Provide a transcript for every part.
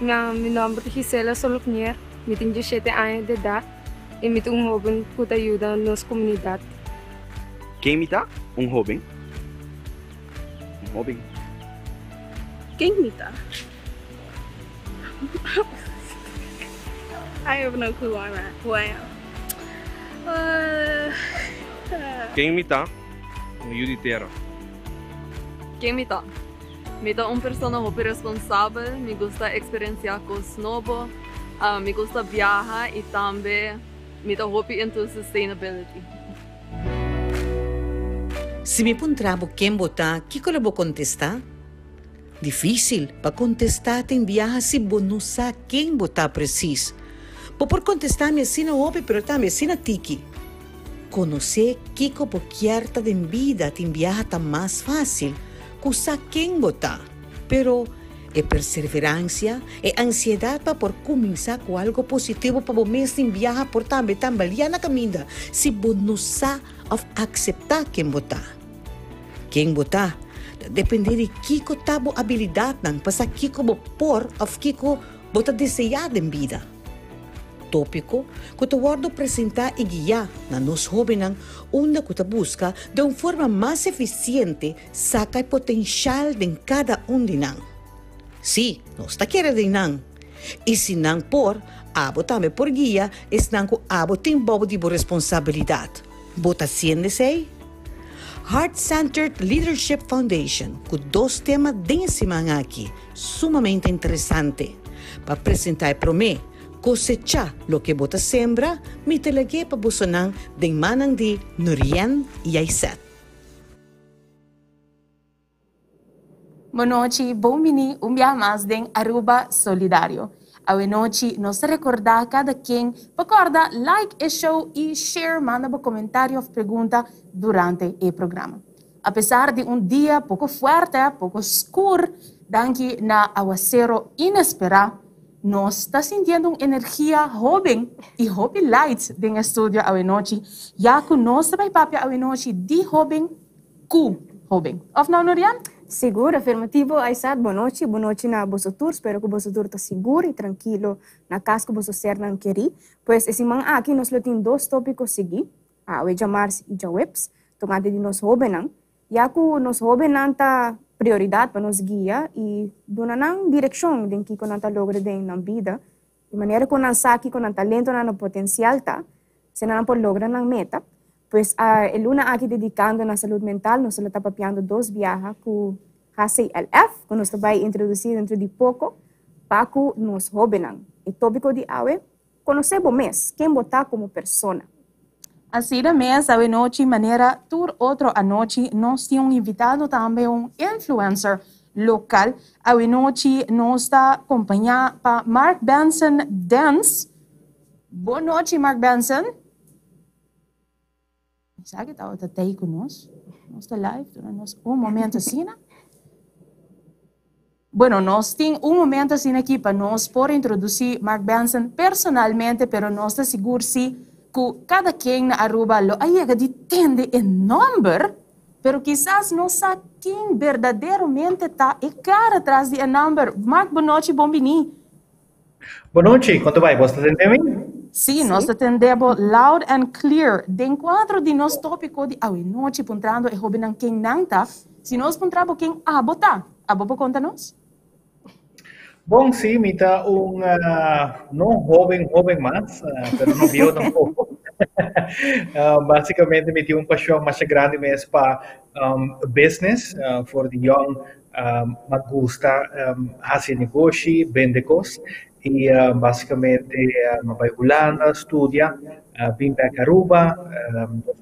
Mi nòmber ta Gisela Solognier, mi tin diesshete aña di edat i mi ta un hóben ku ta yuda nos komunidat. Ken mi ta? Un hóben. Un hóben. Ken mi ta? I have no clue who I'm at, who I am. Ken mi ta? Un yu di tera. Ken mi ta? Mi ta un persona hopi responsabel, mi gusta experiencia cos nobo, mi gusta biaha y tambe mi ta hopi into sustainability. Si mi puntra bo ken bo ta, kiko lo bo kontestá? Difísil pa kontestá tin biaha si bo no sa ken bo ta presis. Bo por kontestá mi asina hopi pero tambe asina tiki. Konosé kiko bo kier ta den bida tin biaha ta mas fásil ku sa ken bo ta. Pero e perseveransia, e ansiedat pa por kuminsá ku algu positivo pa bo mes tin biaha por tambe tambaliá na kaminda si bo no sa òf akseptá ken bo ta. Ken bo ta, ta dependé di kiko ta bo abilidatnan pa sa kiko bo por òf kiko bo ta deseá den bida. Tópiko ku ta wòrdu presentá i guiá na nos hóbennan unda ku ta buska den un forma mas efisiente saka e potenshal den kada un di nan. Sí, nos ta kere den nan. I si nan por, abo tambe por guia esnan ku abo tin bou di bo responsabilidat. Bo ta siende esei? Heart Centered Leadership Foundation ku dos tema den e siman aki sumamente interesante. Pa presentá e promé, Kosechá loke bo ta sembra, mi ta lag'é pa bosonan den mannan di Nurien i Aisette. Bonochi, bon bini un biaha mas den Aruba Solidario. Awe nochi nos ta recorda cada ken pa corda like e show y share, manda bo comentario of pregunta durante e programa. Apesar di un dia poco fuerte, poco scur, danki na awacero inespera, nos ta sintiendo un energia hoben y hopi light den e studio awe nochi, ya cu nos ta bay papia awe nochi di hoben cu hoben. Of no, Nurian? Sigur, afirmativo, Aysat, bon nochi, bon nochi na boso tur, spero cu boso tur ta sigur y trankilo na cas cu boso sernan keri. Pues e siman aki nos lo tin dos topico sigui, awe djamars y djaweps, tocante di nos hobennan, ya cu nos hobennan ta prioridad pa nos guia y duna nan direccion den kico nan ta logra den nan bida, di manera cu nan sa kico nan talentonan, nan potencial ta, asina nan por logra nan meta. Pues e luna aki dedicando na salud mental nos lo ta papiando dos biaha cu HCLF, cu nos ta bay introduci dentro di poco pa cu nos hobennan. E topico di awe, Conoce bo mes, ken bo ta como persona. Asina mes, awenochi manera tur otro anochi nos tin un invitado tambe un influencer local. Awenochi nos ta compaña pa Mark Benson Dance. Bon nochi Mark Benson. Esaki tabata tei ku nos. Nos ta live, duna nos un momento asina. Bueno, nos tin un momento asina aki pa nos por introduci Mark Benson personalmente, pero nos ta sigur si ku kada ken na Aruba lo a yega di tende e nomber, pero kisas no sa ken berdaderamente ta e kara tras di e nomber. Mark, bonochi, bon bini. Bonochi, kon ta bai? Bos ta tende mi? Sí, nos ta tende bo loud and clear. Den kuadro di nos tópiko di awenochi puntrando e hóbennan ken nan ta, si nos puntra bo ken abo ta, abo por konta nos? Bon, sí, mi ta un no hóben hóben mas, pero no bieu tampoko. Básicamente mi tin un pashon masha grandi mes pa business, for di yòn M'a gusta hasi negoshi, bende kos i basikamente m'a bai Hulanda studia, bin bek Aruba,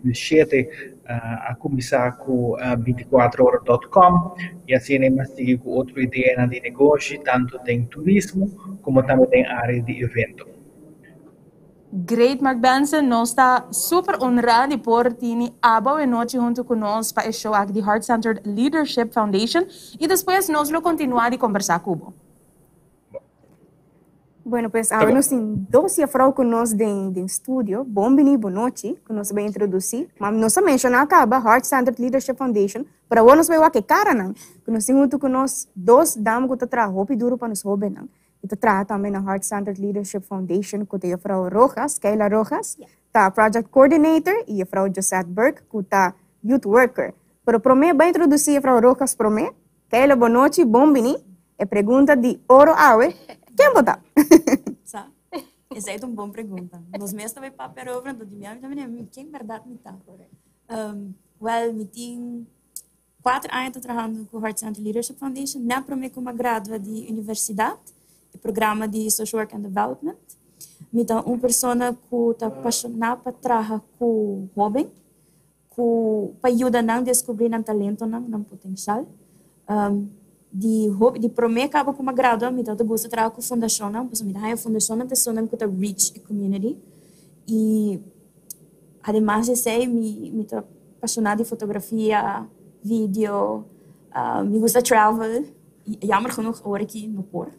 2007 a kuminsá ku binticuater ora dot com i asina m'a sigui ku otro ideanan di negoshi tantu den turismo komo tambe den área di evento. Great Mark Benson, nos ta super honra di por tini abo awe nochi hunto cu nos pa e show aki di Heart Centered Leadership Foundation y despues nos lo continua di conversa cu bo. Bueno, pues awe nos tin dos juffrouw cu nos den den studio. Bon bini, bon nochi, cu nos ta bay introduci. Ma nos a menciona caba Heart Centered Leadership Foundation, pero awor nos bay wak e caranan cu nos tin hunto cu nos dos dama cu ta traha hopi duro pa nos hobennan. I ta traha tambe na Heart Centered Leadership Foundation ku ta Juffrouw Rojas, Keila Rojas, ta Project Coordinator i Juffrouw Josette Burke ku ta Youth Worker. Pero promé bai introdusí Juffrouw Rojas promé. Keila bon nochi, bon bini. E pregunta di oro awe, ken bo ta? Sa, esei ta un bon pregunta. Nos mes ta bai papia erover, anto di mi ami ta mira, ken bèrdat mi ta? Wèl, mi tin Cuater aña ta trahando cu Heart Center Leadership Foundation, net prome cu m'a gradua di universidad, e programa di Social Work and Development. Mi ta un persona cu ta pasiona pa traha cu hoben, cu pa yuda nan descubri nan talentonan, nan potencial. Di hopi, di prome caba cu m'a gradua mi tabata gusta traha cu fundacionnan, pasobra mi ta haya fundacionnan ta esunnan cu ta reach e community y Ademas di esei mi mi ta pashoná di fotografia, video, mi gusta travel, jammer genoeg awor aki no por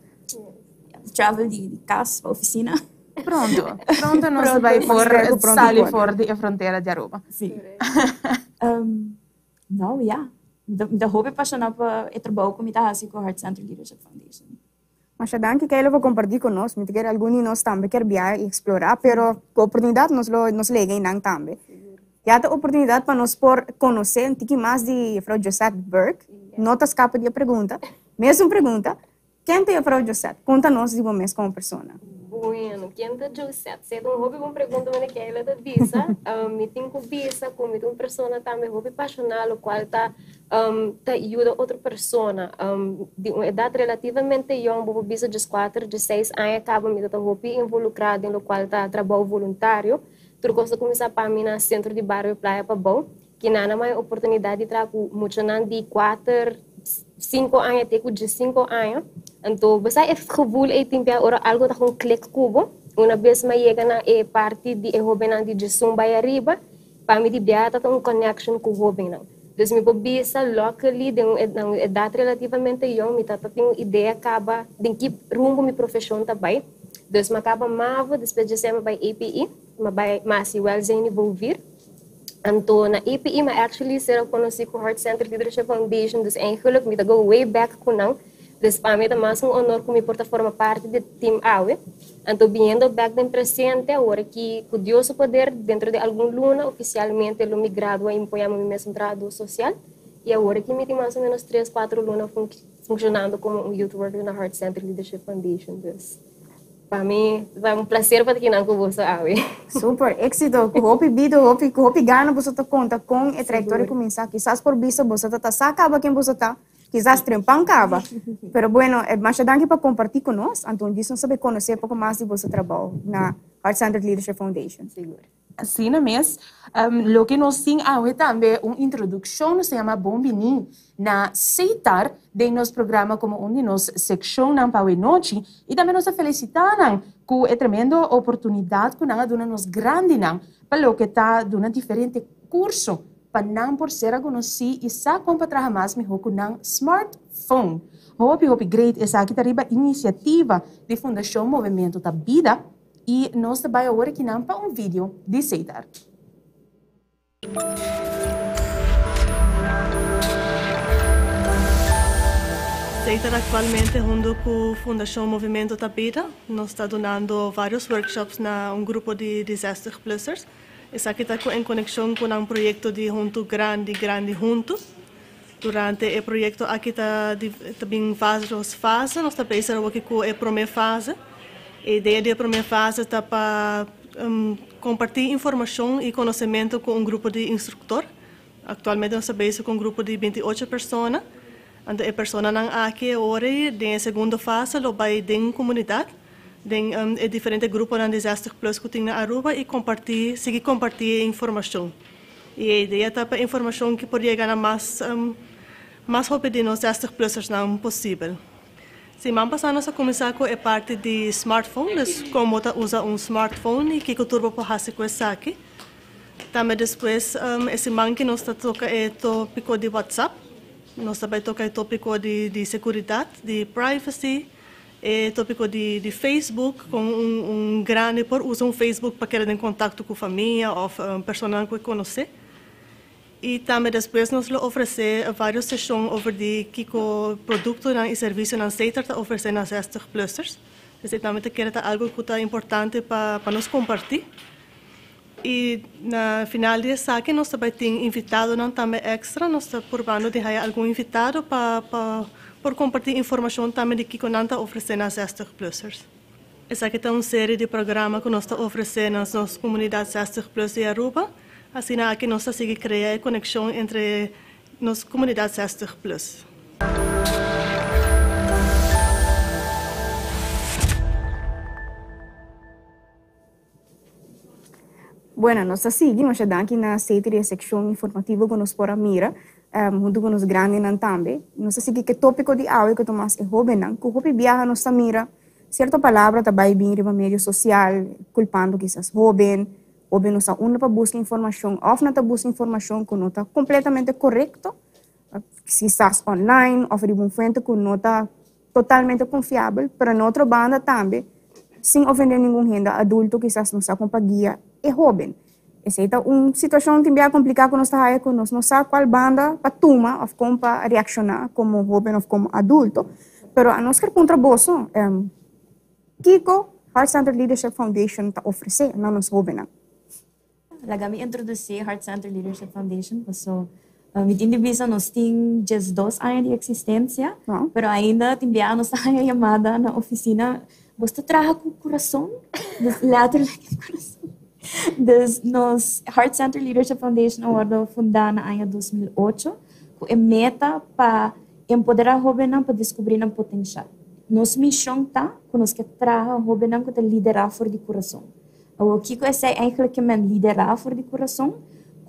travel di kas pa ofisina. Pronto, pronto nos ta bai por sali for di e frontera di Aruba. Si. No, ya. Mi ta hopi pashoná pa e trabou ku mi ta hasi ku Heart Center Leadership Foundation. Masha danki Keila pa kompartí ku nos. Mi ta kere algun di nos tambe kier biaha i eksplorá, pero ku oportunidat nos lo nos lega einan tambe. Ya ta oportunidat pa nos por konosé un tiki mas di Juffrouw Josette Burke. No ta skapa di e pregunta. Mesun pregunta, ken ta Juffrouw Josette? Konta nos di bo mes komo persona. Bueno, ken ta Josette? Esei ta un hopi bon pregunta manera Keila ta bisa. Mi tin ku bisa ku mi ta un persona tambe hopi pashoná lokual ta ta yuda otro persona. Di un edat relativamente yong, bo por bisa dieskuater, diesseis aña kaba mi ta ta hopi involukrá den lokual ta trabou voluntario. Tur kos ta kuminsá pa mi na Sentro di Bario Playa Pabou. Kinan a mai oportunidat di traha ku muchanan di kuater, sinku aña te ku diesinku aña. Anto bo sa e gevoel ei tin bia ora algu ta kon klik ku bo. Una bes mi a yega na e parti di e hóbennan di diesun bai ariba, Pa mi di biaha ta ta un connection cu hobennan. Dus mi por bisa luckily den un na un edad relativamente yong mi ta ta tin un idea caba den ki rumbo mi profesion ta bay. Dus mi a caba mavo, despues dje mi a bay APE, mi a bay mi a haci welzijn niveau vier. Anto na APE mi a actually ser conoci cu Heart Center Leadership Foundation, dus eigenlijk mi ta go way back cu nan. Dus pa mi ta mas un honor cu mi por ta forma parti di team awe. Anto biniendo bek den presente, awor aki cu Dios su poder, dentro di algun luna oficialmente lo mi gradua y mi por yama mi mes un trahador social. Y awor aki mi tin mas o menos tres, cuatro luna funcionando como un youth worker na Heart Center Leadership Foundation. Dus pa mi ta un placer pa ta kinan cu boso awe. Super, exito! Cu hopi bida, hopi, cu hopi gana boso ta conta con e trayectoria cuminsa. Kisas por bisa boso ta ta sa caba ken boso ta. Kisas trempan kaba. Pero bueno, masha danki pa kompartí ku nos. Anto un djis nos ta bay konosé poko mas di boso trabou na Heart Centered Leadership Foundation. Sigur. Asina mes. Loke nos tin awe tambe un introdukshon, nos ta yama Bon Biní na Setar den nos programa komo un di nos sekshonnan pa awe nochi. I tambe nos ta felisitá nan ku e tremendo oportunidat ku nan a duna nos grandinan pa loke ta duna diferente kurso pa nan por ser akonosí i sa kon pa traha mas mihó ku nan smartphone. Hopi hopi great esaki ta riba inisiativa di Fundashon Movemento ta Bida i nos ta bai awor akinan pa un video di Setar. Setar aktualmente huntu ku Fundashon Movemento ta Bida nos ta dunando varios workshops na un grupo di di zestig plussers. Esaki ta ku en konekshon ku nan proyekto di Huntu Grandi, Grandi Huntu. Durante e proyekto aki ta ta bin vários fase, nos ta bezig awoki ku e promé fase. E idea di e promé fase ta pa kompartí informashon i konosementu ku un grupo di instruktor. Aktualmente nos ta bezig ku un grupo di 28 persona. Anto e personanan aki e ora ei den e segundo fase lo bai den komunidat. Den e diferente gruponan di zestig plus ku tin na Aruba i kompartí, sigui kompartí e informashon. I e idea ta pa e informashon ki por yega na mas mas hopi di nos zestig plusersnan posibel. Siman pasá nos a kuminsá ku e parti di smartphone, dus kon bo ta usa un smartphone i kiko tur bo por hasi ku esaki. Tambe despues e siman ki nos ta toka e tópiko di WhatsApp, nos ta bai toka e tópiko di seguridat, di privacy. E tópiko di Facebook, kon un grandi por usa un Facebook pa keda den kontakto ku famia òf personanan ku e konosé. I tambe despues nos lo ofresé vários seshon over di kiko produktonan i servisionan Setar ta ofresé na 60 plussers. Esei tambe ta kere ta algu ku ta importante pa pa nos kompartí. I na final di esaki nos ta bai tin invitadonan tambe èkstra. Nos ta purbando di haña algun invitado pa pa por kompartí informashon tambe di kiko nan ta ofresé na 60 plussers. Esaki ta un serie di programa ku nos ta ofresé na nos komunidat 60 plus di Aruba. Asina aki nos ta sigui krea e konekshon entre nos komunidat 60 plus. Bueno, nos ta sigui, masha danki na Seter di e sekshon informativo ku nos por a mira, huntu ku nos grandinan tambe. Nos ta sigui ku e tópiko di awe ku ta mas e hóbennan, ku hopi biaha nos ta mira sierto palabra ta bai bin riba medio sosial, kulpando kisas hóben, hóben no sa unda pa buska informashon òf nan ta buska informashon ku no ta kompletamente korekto, kisas online òf riba un fuente ku no ta totalmente konfiabel, pero na otro banda tambe, sin ofendé ningun hende adulto kisas no sa kon pa guia e hóben. Esei ta un situashon tin bia kompliká ku nos ta haya ku nos no sa kual banda pa tuma òf kon pa reakshoná komo hóben òf komo adulto. Pero anos ker puntra boso, kiko Heart Centered Leadership Foundation ta ofresé na nos hóbennan? Laga mi introdusí Heart Centered Leadership Foundation paso mi tin di bisa nos tin 12 aña di eksistensia, pero ainda tin bia nos ta haña yamada na ofisina, Bos ta traha ku kurason? Dus letterlijk e kurason. Dus nos Heart Centered Leadership Foundation a wòrdu fundá na aña 2008 ku e meta pa empoderá hóbennan pa deskubrí nan potenshal. Nos mishon ta ku nos ke traha hóbennan ku ta liderá for di kurason. Awor, kiko esei eigenlijk ke men liderá for di kurason?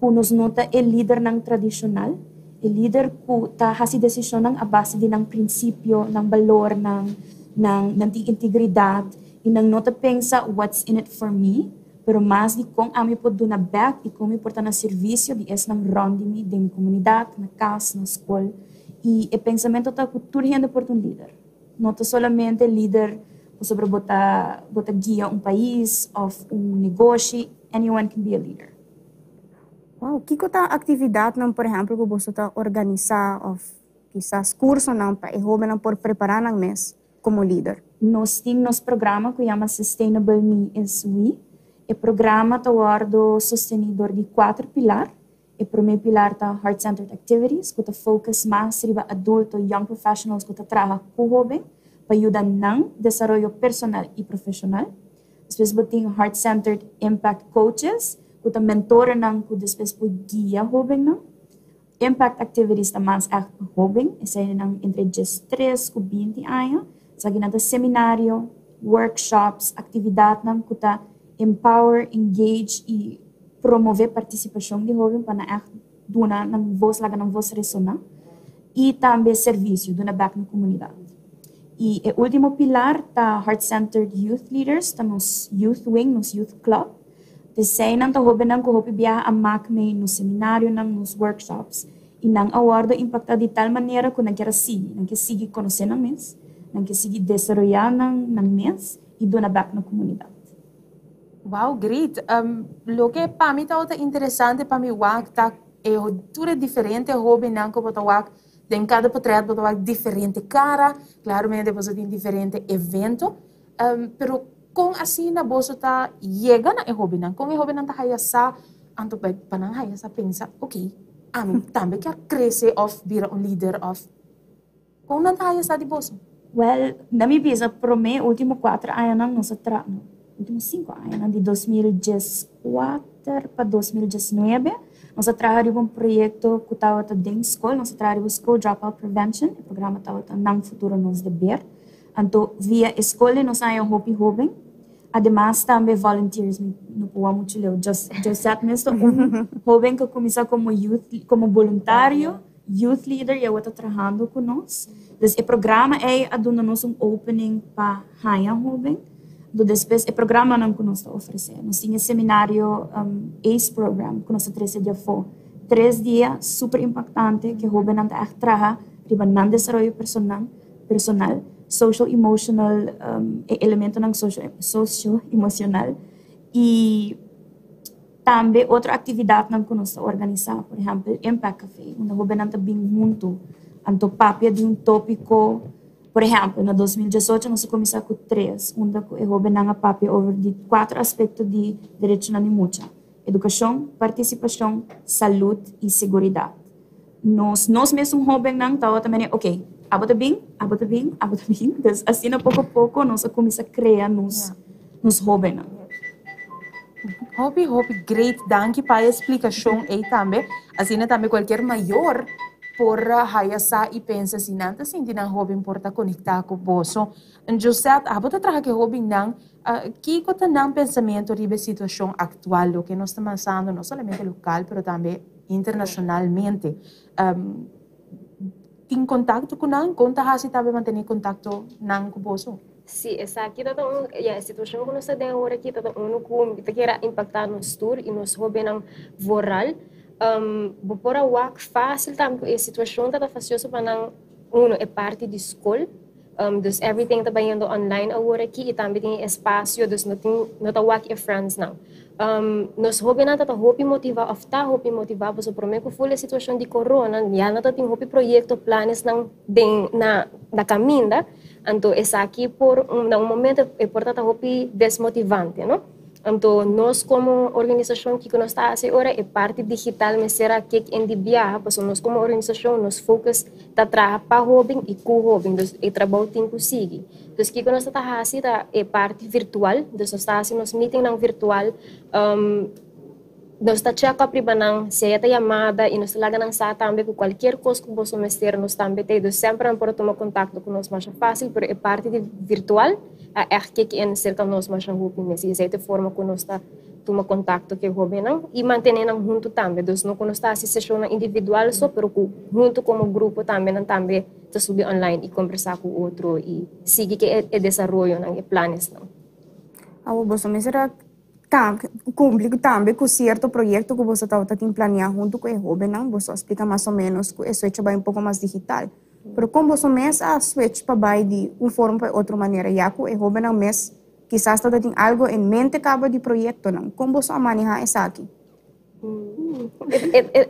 Ku nos no ta e lidernan tradishonal, e lider ku ta hasi desishonnan a base di nan prinsipio, nan balornan, nan nan tin integridat i nan no ta pensa what's in it for me, pero mas di kon ami por duna bèk i kon mi por ta na servisio di esnan rònt di mi den mi komunidat, na kas, na skol. I e pensamentu ta ku tur hende por ta un lider. No ta solamente lider pasobra bo ta bo ta guia un pais of un negoshi, anyone can be a leader. Wow, kiko ta aktividatnan por ehèmpel ku boso ta organisá òf kisas kursonan pa e hóbennan por prepará nan mes komo lider? Nos tin nos programa ku yama Sustainable Me is We. E programa ta wòrdu sostení dor di kuater pilar. E promé pilar ta Heart Centered Activities, ku ta focus mas riba adulto, young professionals ku ta traha ku hóben pa yuda nan desaroyo personal i profeshonal. Despues bo tin Heart Centered Impact Coaches, ku ta mentorenan ku despues por guia hóbennan. Impact Activities ta mas ègt pa hóben, eseinan entre 13 ku 20 aña. Esakinan ta seminario, workshops, aktividatnan ku ta empower, engage i promové partisipashon di hóben pa nan ègt duna nan vos, laga nan vos resoná i tambe servisio, duna bèk na komunidat. I e último pilar ta Heart Centered Youth Leaders, ta nos youth wing, nos youth club. P'esei nan ta hóbennan ku hopi biaha a mak mee nos seminarionan, nos workshops i nan a wòrdu impaktá di tal manera ku nan kier a sigui, nan ke sigui konosé nan mes, nan ke sigui desaroyá nan nan mes i duna bèk na komunidat. Wow, great. Loke pa mi tabata interesante pa mi wak ta e tur e diferente hobennan ku bo ta wak den kada potret bo ta wak diferente kara, klaramente boso tin diferente evento, pero kon asina boso ta yega na e hobennan? Kon e hobennan ta haya sa anto pa nan haya sa pensa ok, ami tambe kier krese òf bira un lider òf Kon nan ta haya sa di boso? Wèl, na mi bisa promé último kuater añanan nos a tra, no, último sinku añanan, di 2014 pa 2019, nos a traha riba un proyekto ku tabata den skol, nos a traha riba School Dropout Prevention, e programa tabata Nan Futuro Nos Deber. Anto via e skol ei nos a haña hopi hóben, ademas tambe volunteers, mi no por wak muchu leu, Josette mes ta un hóben ku a kuminsá komo youth, komo boluntario, Youth Leader y awor ta trahando cu nos. Dus e programa ey a duna nos un opening pa haña hoben. Do despues e programanan cu nos ta ofrece. Nos tin e seminario ACE program cu nos ta trece di afo. Tres dia super impactante cu e hobennan ta echt traha riba nan desaroyo personal, personal, social emotional, e elementonan socio emocional y. Tambe otro aktividatnan ku nos ta organisá, por ehèmpel Impact Café, unda hóbennan ta bin huntu anto papia di un tópiko. Por ehèmpel, na 2018 nos a kuminsá ku tres, unda ku e hóbennan a papia over di kuater aspekto di derechonan di mucha, edukashon, partisipashon, salud i seguridat. Nos nos mesun hóbennan tabata manera, ok, abo ta bin, abo ta bin, abo ta bin. Dus asina poko poko nos a kuminsá krea nos nos hóbennan. Hopi hopi great, danki pa e splikashon ei tambe. Asina tambe kualkier mayor por haya sa i pensa si nan ta sinti nan hóben por ta konektá ku boso. Josette, abo ta traha ku e hóbennan, kiko ta nan pensamentu riba e situashon aktual, loke nos ta masando no solamente lokal pero tambe internashonalmente? Tin kontakto ku nan? Kon ta hasi tambe mantené kontakto nan ku boso? Sí, esaki ta un, ya, e situashon ku nos ta den awor aki ta unu ku ta kere impaktá nos tur i nos hóbennan vooral. Bo por a wak fásil tambe ku e situashon ta ta fasioso pa nan, uno, e parti di skol, dus everything ta bayendo online awor aki i tambe tin e espasio, dus no tin, no ta wak e friendsnan. Nos hóbennan ta ta hopi motivá òf ta hopi motivá pasobra promé ku ful e situashon di korona ya nan ta tin hopi proyekto, planesnan den na na kaminda, anto esaki por na un momento e por ta ta hopi desmotivante, no? Anto nos komo organisashon kiko nos ta hasi ora e parti digital mester a kek en di biaha pasobra nos komo organisashon nos focus ta traha pa hóben i ku hóben, dus e trabou tin ku sigui. Dus kiko nos ta ta hasi ta e parti virtual, dus nos ta hasi nos meetingnan virtual, nos ta check up riba nan, sea ta yamada i nos ta laga nan sa tambe ku kualkier kos ku boso mester nos tambe ta ei. Dus semper nan por a tuma kontakto ku nos masha fásil, pero e parti di virtual a ègt kick in serka nos masha hopi mes i esei ta e forma ku nos ta tuma kontakto ku e hóbennan i mantené nan huntu tambe. Dus no ku nos ta hasi seshonnan individual so, pero ku huntu komo grupo tambe nan tambe ta subi online i kombersá ku otro i sigui ku e desaroyonan, e planesnan. Awor boso mester a kumpli tambe ku sierto proyekto ku boso tabata tin planiá huntu ku e hóbennan. Boso a splika mas o ménos ku e switch a bai un poko mas digital. Pero kon boso mes a switch pa bai di un forma pa e otro manera, ya ku e hóbennan mes kisas tabata tin algu en mente kaba di proyektonan? Kon boso a manehá esaki?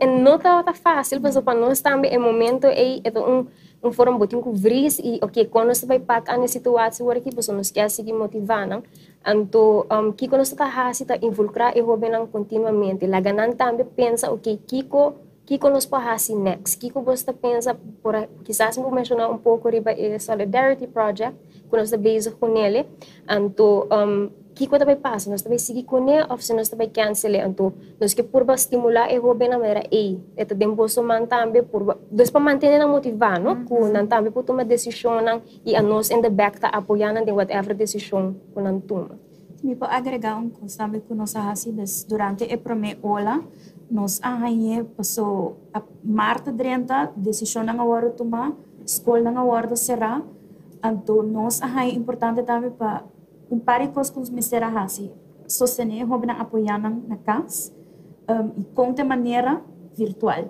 E no tabata fácil pasobra pa nos tambe e momento ei e ta un un forma bo tin ku vris i oke kon nos ta bai pak an e situatie wor aki pasobra nos kier sigui motivá nan. Anto kiko nos ta hasi ta involukrá e hóbennan kontinuamente laga nan tambe pensa oke kiko kiko nos por hasi next kiko bo ta pensa por kisas mi por menshoná un poko riba e solidarity project ku nos ta bezig kunele anto Kiko ta bai pasa? Nos ta bai sigui kuné òf si nos ta bai kènsel e? Anto, nos ke purba stimulá e hóbennan manera, Ey, e ta den boso man tambe purba. Dus pa mantené nan motivá, no? Ku nan tambe por tuma desishonnan i anos in the back ta apoyá nan den whatever desishon ku nan tuma. Mi por agregá un kos tambe ku nos a hasi des durante e promé ola, nos a hañ'é paso a mart a drenta, desishonnan a wòrdu tumá, skolnan a wòrdu será, anto nos a haña importante tambe pa Un par di kos ku nos mester a hasi, sostené e hóbennan apoyá nan na kas i kon ta e manera virtual.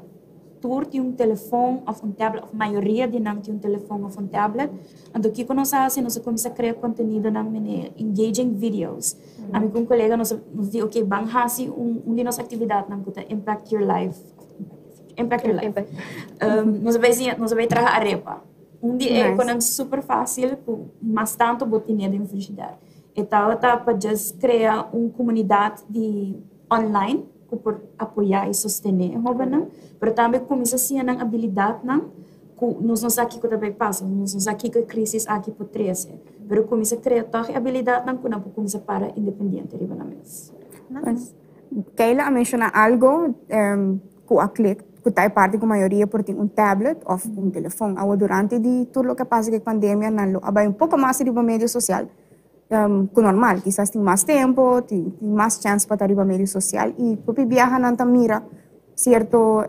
Tur tin un telefon òf un tablet òf mayoria di nan tin un telefon òf un tablet. Anto kiko nos a hasi? Nos a kuminsá krea kontenidonan manera engaging videos. Ami ku un kolega nos a nos di oke ban hasi un di nos aktividatnan ku ta impact your life, impact your life. Nos a bai siña nos a bai traha arepa. Un di e konan super fásil ku mas tantu bo tene den frigider. E tabata pa djes krea un komunidat di online ku por apoyá i sostené e hóbennan, pero tambe kuminsá siña nan abilidatnan ku nos no sa kiko ta bai pasa, nos no sa kiko e krísis aki por trese, pero kuminsá krea tòg e abilidatnan ku nan por kuminsá para independiente riba nan mes. Keila a menshoná algo ku a klik ku ta e parti ku mayoria por tin un tablet òf un telefon. Awor durante di tur loke a pasa ku e pandemia nan lo a bai un poko mas riba medio sosial ku normal. Kisas tin mas tempu, tin mas chèns pa ta riba medio sosial i hopi biaha nan ta mira sierto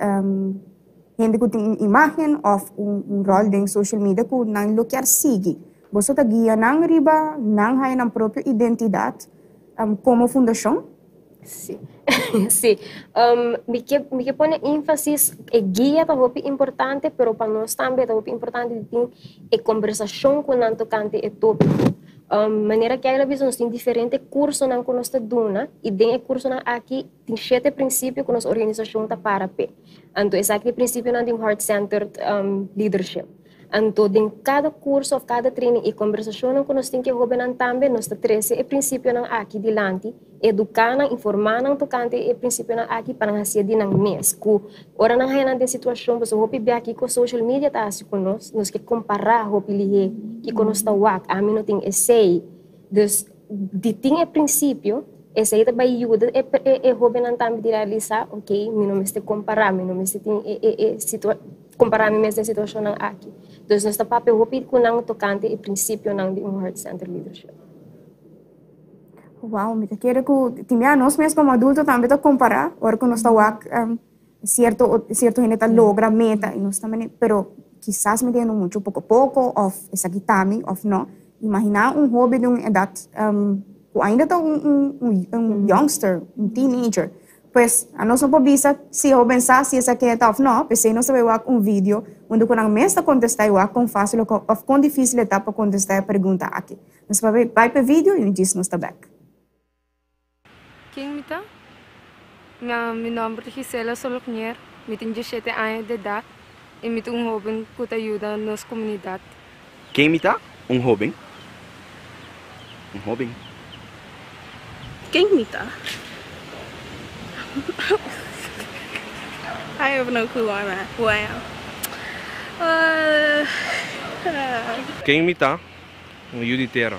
hende ku tin un imágen òf un ròl den social media ku nan lo kier sigui. Boso ta guia nan riba nan haña nan propio identidat komo fundashon? Sí, sí. Mi ke, mi ke pone énfasis, e guia ta hopi importante, pero pa nos tambe ta hopi importante di tin e kombersashon ku nan tokante e tópiko. Manera Keila a bisa nos tin diferente kursonan ku nos ta duna i den e kursonan aki tin shete prinsipio ku nos organisashon ta para p'e. Anto esaki ta e prinsipionan di un heart centered leadership. Anto den kada kurso òf kada training i kombersashonnan ku nos tin ku e hóbennan tambe nos ta trese e prinsipionan aki dilanti, eduká nan, informá nan tokante e prinsipionan aki pa nan hasié di nan mes. Ku ora nan haña nan den situashon pasobra hopi bia kiko social media ta hasi ku nos, nos ke kompará hopi lihé kiko nos ta wak, ami no tin esei. Dus di tin e prinsipio esei ta bai yuda e e hóbennan tambe di realisá, okey mi no mester kompará, mi no mester tin e e e situa. Kompará mi mes den situashonnan aki. Dus nos ta papia hopi ku nan tokante e prinsipionan di un Heart Center Leadership. Wow, mi ta kere ku tin bia nos mes komo adulto tambe ta kompará ora ku nos ta wak sierto sierto hende ta logra meta i nos ta mane pero kisas mi ta yendo muchu poko poko òf esaki ta mi òf no. Imaginá un hoben di un edat ku ainda ta un un youngster, un teenager. Pues, anos no por bisa si e hoben sa si esaki e ta of no, p'esei nos ta bai wak un video unda ku nan mes ta kontestá i wak kon fásil of kon difísil e ta pa kontestá e pregunta aki. Nos ta bai bai p'e video i djis nos ta bèk. Ken mi ta? Mi nòmber ta Gisela Solognier, mi tin dieshete aña di edat i mi ta un hóben ku ta yuda nos komunidat. Ken mi ta? Un hóben. Un hóben. Ken mi ta? I have no clue who I'm at, who I am. Uh, Ken mi ta? Un yu di tera.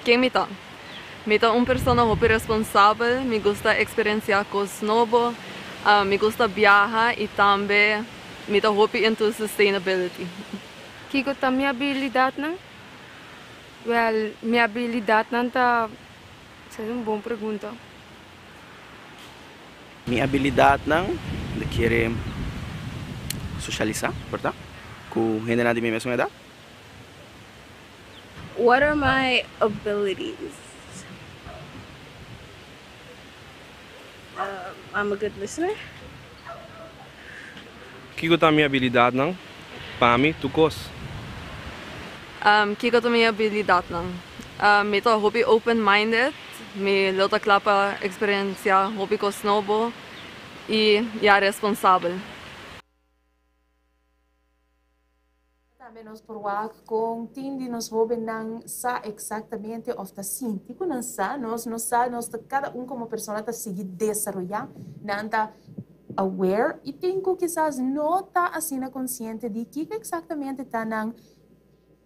Ken mi ta? Mi ta un persona hopi responsabel, mi gusta eksperensiá kos nobo, mi gusta biaha i tambe Mi ta hopi into sustainability. Kiko ta mi abilidatnan? Wèl, mi abilidatnan ta, Esei ta un bon pregunta. Mi abilidatnan ta kere sosialisá, por ta, ku hendenan di mi mesun edat. What are my abilities? I'm a good listener. Kiko ta mi abilidatnan? Pa mi, tur kos. Kiko ta mi abilidatnan? Mi ta hopi open minded, mi lo ta kla pa eksperensiá hopi kos nobo i ya responsabel. Tambe nos por wak kon tin di nos hóbennan sa eksaktamente òf ta sinti ku nan sa. Nos no sa, nos ta kada un komo persona ta sigui desaroyá, nan ta aware i tin ku kisas no ta asina konsiente di kiko eksaktamente ta nan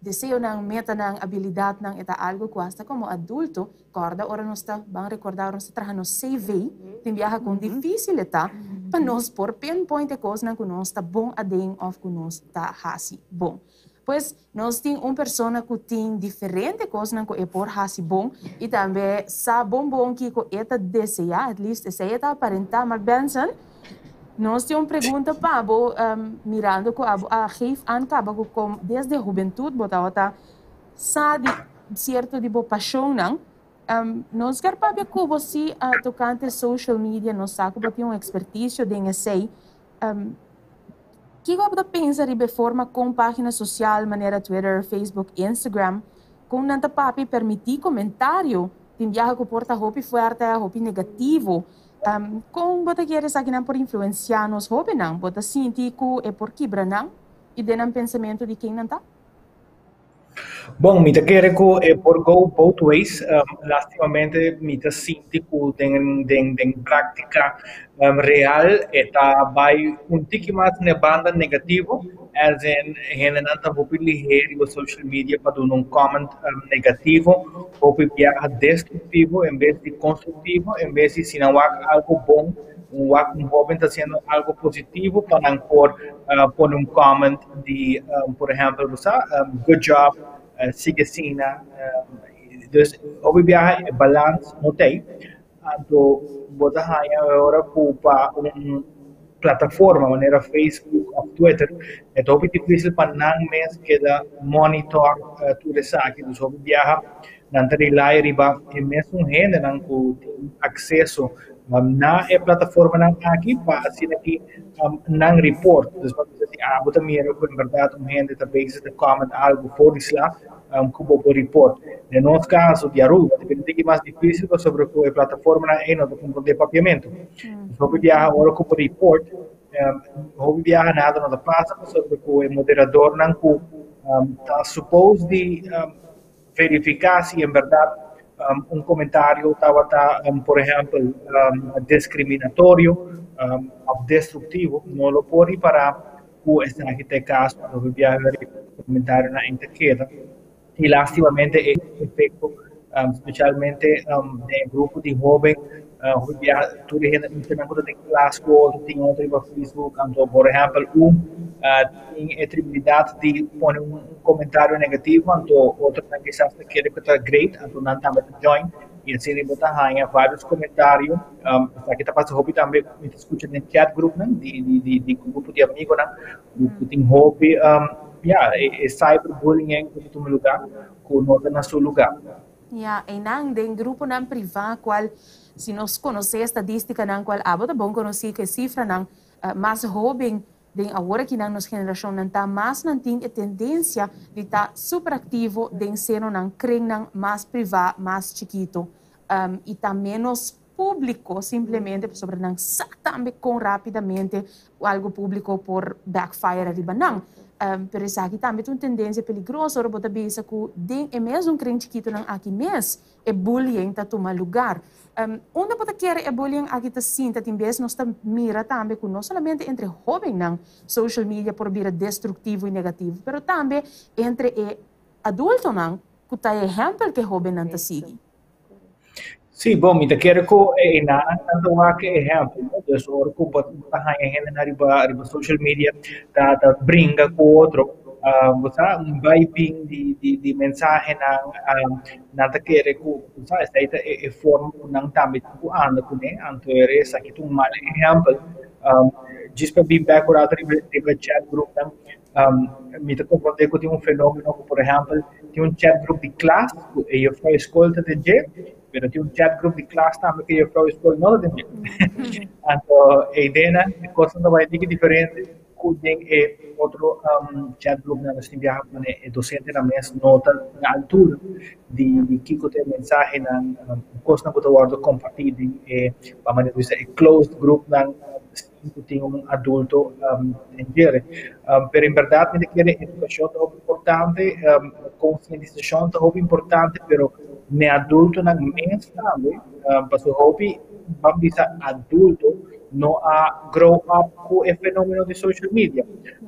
deseonan, metanan, abilidatnan. E ta algu ku asta komo adulto, kòrda ora nos ta ban rekordá ora nos ta traha nos CV, tin biaha kon difísil e ta pa nos por pinpoint e kosnan ku nos ta bon aden òf ku nos ta hasi bon. Pues nos tin un persona ku tin diferente kosnan ku e por hasi bon i tambe sa bon bon kiko e ta deseá, at least esei e ta aparentá. Mark Benson, nos tin un pregunta pa bo, mirando ku abo a geef aan kaba ku kon desde hubentut bo tabata sa di sierto di bo pashonnan. Nos kier papia ku bo si tokante social media, nos sa ku bo tin un ekspertisio den esei. Kiko bo ta pensa riba e forma kon página sosial manera Twitter, Facebook, Instagram, kon nan ta papia i permití komentario tin biaha ku por ta hopi fuerte, hopi negativo? Kon bo ta kere esakinan por influensiá nos hóbennan? Bo ta sinti ku e por kibra nan i den nan pensamentu di ken nan ta? Bon, mi ta kere ku e por go both ways. Lastimamente mi ta sinti ku den den den práktika real e ta bai un tiki mas na e banda negativo, as in hendenan ta hopi lihé riba social media pa duna un comment negativo, hopi biaha destruktivo en bes di konstruktivo, en bes di si nan wak algu bon Un wak un hoben ta haciendo algo positivo pa nan por pone un comment di por ehempel bo sa good job sigue asina dus hopi biaha e balans no ta ey anto bo ta haya ora cu pa un plataforma manera Facebook of Twitter e ta hopi dificil pa nan mes keda monitor tur esaki dus hopi biaha Nan ta rely riba e mesun hendenan ku tin akseso na e plataformanan aki pa asina ki nan report. Dus pa bisa si abo ta mira ku en bèrdat un hende ta bezig ta comment algu for di sla, Ku bo por report. Den nos kaso di Aruba ta bira tiki mas difísil pasobra ku e plataformanan ei no ta komprondé papiamentu. Dus hopi biaha ora ku bo report, hopi biaha nada no ta pasa pasobra ku e moderadornan ku ta supos di verifiká si en bèrdat un komentario tabata por ehèmpel diskriminatorio òf destruktivo no lo por ripará ku esaki ta e kaso, hopi biaha e komentarionan ei ta keda i lastimamente e efekto spesialmente den e grupo di hoben hopi biaha tur e hende muchanan ku ta den klas ku otro tin otro riba Facebook anto por ehèmpel un tin e tribilidat di pone un komentario negativo anto otronan kisas ta kere ku ta great anto nan tambe ta join i asina bo ta haña vários komentario. Esaki ta pasa hopi tambe mi ta skucha den chat groupnan di di di di grupo di amigonan ku tin hopi ya e cyberbullying ku ta tuma lugá ku no ta na su lugá. Ya, einan den gruponan privá kual si nos konosé estadístikanan kual abo ta bon konosí ku e sifranan mas hóben den awor akinan nos generashonnan ta mas nan tin e tendensia di ta super aktivo den senonan krennan mas privá mas chikito i ta ménos públiko simplemente pasobra nan sa tambe kon rápidamente algu públiko por backfire riba nan. Pero esaki tambe ta un tendensia peligroso ora bo ta bisa ku den e mesun kren chikitonan aki mes e bullying ta tuma lugar. Unda bo ta kere e bullying aki ta sinta? Tin bes nos ta mira tambe ku no solamente entre hóbennan social media por bira destruktivo i negativo, pero tambe entre e adultonan ku ta e ehèmpel ku e hóbennan ta sigui. Sí, bon, mi ta kere ku e nan ta wak e ehèmpel, no? Dus ora ku bo ta haña hendenan riba riba social media ta ta bringa ku otro, bo sa un bai bin di di di mensahenan, nan ta kere ku bo sa esei ta e forma ku nan tambe tin ku anda kuné, anto esaki ta un mal ehèmpel. Djis pa bin bèk un rato riba riba chat groupnan, Mi ta komprondé ku tin un fenómeno ku, por ehèmpel, tin un chat group di klas ku e juffrouw e skol ta den dje, pero tin un chat group di klas tambe ku e juffrouw e skol no ta den dje. Anto e ideanan, e kosnan ta bai diki diferente ku den e otro chat groupnan. Nos tin biaha pone e dosentenan mes no ta na altura di di kiko ta e mensahenan, kosnan ku ta wòrdu kompartí den e, pa manera di bisa, e closed groupnan. ku tin un adulto den djere. Pero en bèrdat mi ta kere edukashon ta hopi importante, konsientisashon ta hopi importante, pero n'e adultonan mes tambe, pasobra hopi ban bisa adulto no a grow up ku e fenomeno di social media.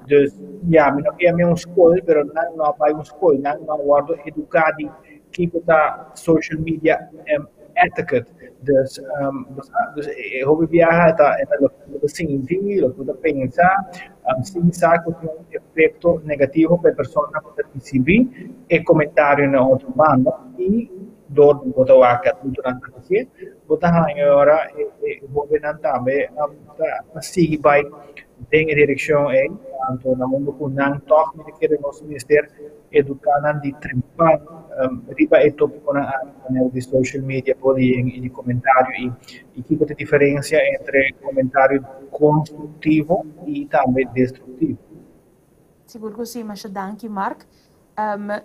Dus ya, mi no ke yam'e un skol, pero nan no a bai un skol, nan no a wòrdu eduká di kiko ta social media etiquette. Dus, dus e hopi biaha e ta e ta loke bo ta sinti, loke bo ta pensa, sin sa ku tin un efekto negativo pa e persona ku ta risibí e komentario na otro banda i dor di bo ta wak adultonan ta hasié, bo ta haña ora e e hóbennan tambe ta sigui bai den e direkshon ei, anto na mundu ku nan tòg mi ta kere nos mester eduká nan di trempan riba e tópikonan aki manera di social media, bullying i di komentario i i kiko ta e diferensia entre komentario konstruktivo i tambe destruktivo. Sigur ku si, masha danki Mark.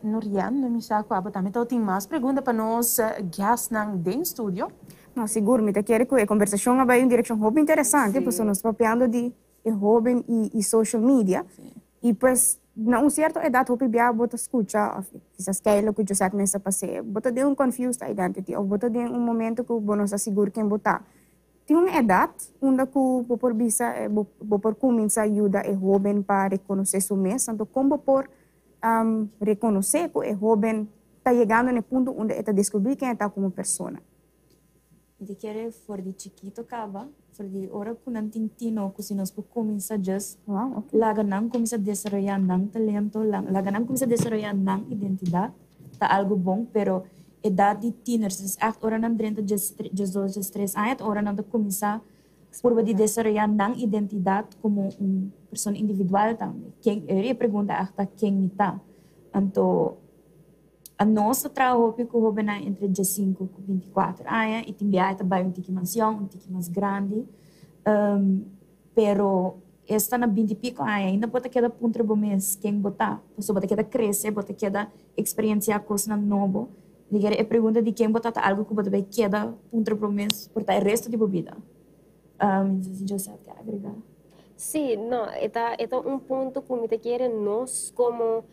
Nurian, mi sa ku abo tambe tabatin mas pregunta pa nos guestnan den studio. No, sigur, mi ta kere ku e kombersashon a bai un direkshon hopi interesante, pasobra nos ta papiando di e hoben i social media. I pues na un sierto edat hopi bia bo ta skucha òf kisas Keila ku Josette mes a pas'é, bo ta den un confused identity òf bo ta den un momento ku bo no sa sigur ken bo ta. Tin un edat unda ku bo por bisa bo bo por kuminsá yuda e hoben pa rekonosé su mes, anto kon bo por rekonosé ku e hoben ta yegando na e punto unda e ta deskubrí ken e ta komo persona? Mi ta kere for di chikito kaba, for di ora ku nan tin tino ku si nos por kuminsá djis laga nan kuminsá desaroyá nan talento, laga nan kuminsá desaroyá nan identidat ta algu bon, pero edat di tieners es ègt ora nan drenta diesdos, diestres aña ta ora nan ta kuminsá purba di desaroyá nan identidat komo un persona individual tambe. Ken, e pregunta ègt ta ken mi ta? Anto. Nos ta traha hopi ku hóbennan entre diesinku ku bintikuater aña i tin biaha ta bai un tiki mas yòn, un tiki mas grandi. Pero. Esta na binti pico aña, ainda bo ta keda puntra bo mes ken bo ta. Pasobra bo ta keda crece, bo ta keda experiencia cosnan nobo. Di kere e pregunta di ken bo ta ta algo cu bo ta bay keda puntra bo mes por ta e resto di bo bida. Mi no sa si Josette ke agrega. Sí, no, e ta e ta un punto cu mi ta kere nos como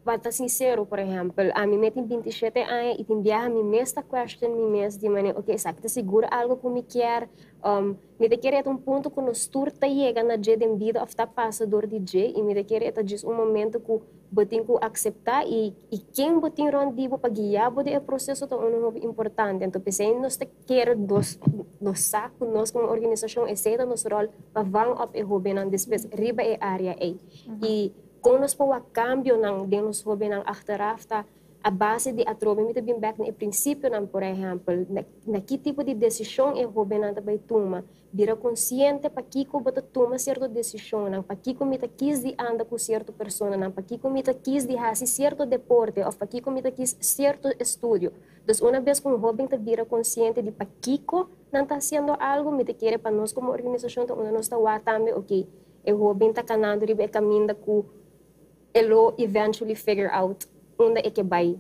Pa ta sincero, por ehempel, ami me tin 27 aña y tin biaha mi mes ta question mi mes di manera, ok, esaki ta sigur algo cu mi kier? Mi ta kere e ta un punto cu nos tur ta yega na dje den bida of ta pasa dor di dje y mi ta kere e ta djis un momento cu bo tin cu acepta y y ken bo tin rond di bo pa guia bo den e proceso ta uno hopi importante. Anto p'esey nos ta kere nos nos sa cu nos como organisacion esey ta nos rol pa vang op e hobennan despues riba e area ey. Y Kon nos por wak kambionan den nos hóbennan achteraf ta a base di atrobe mi ta bin bèk na e prinsipionan, por ehèmpel, na ki tipo di desishon e hóbennan ta bai tuma, bira konsiente pakiko bo ta tuma sierto desishonnan, pakiko mi ta kis di anda ku sierto personanan, pakiko mi ta kis di hasi sierto deporte òf pakiko mi ta kis sierto estudio. Dus una bes ku un hóben ta bira konsiente di pakiko nan ta hasiendo algu, mi ta kere pa nos komo organisashon ta unda nos ta wak tambe, oke, E hoben ta kanando riba e kaminda ku e lo eventually figure out unda e ke bai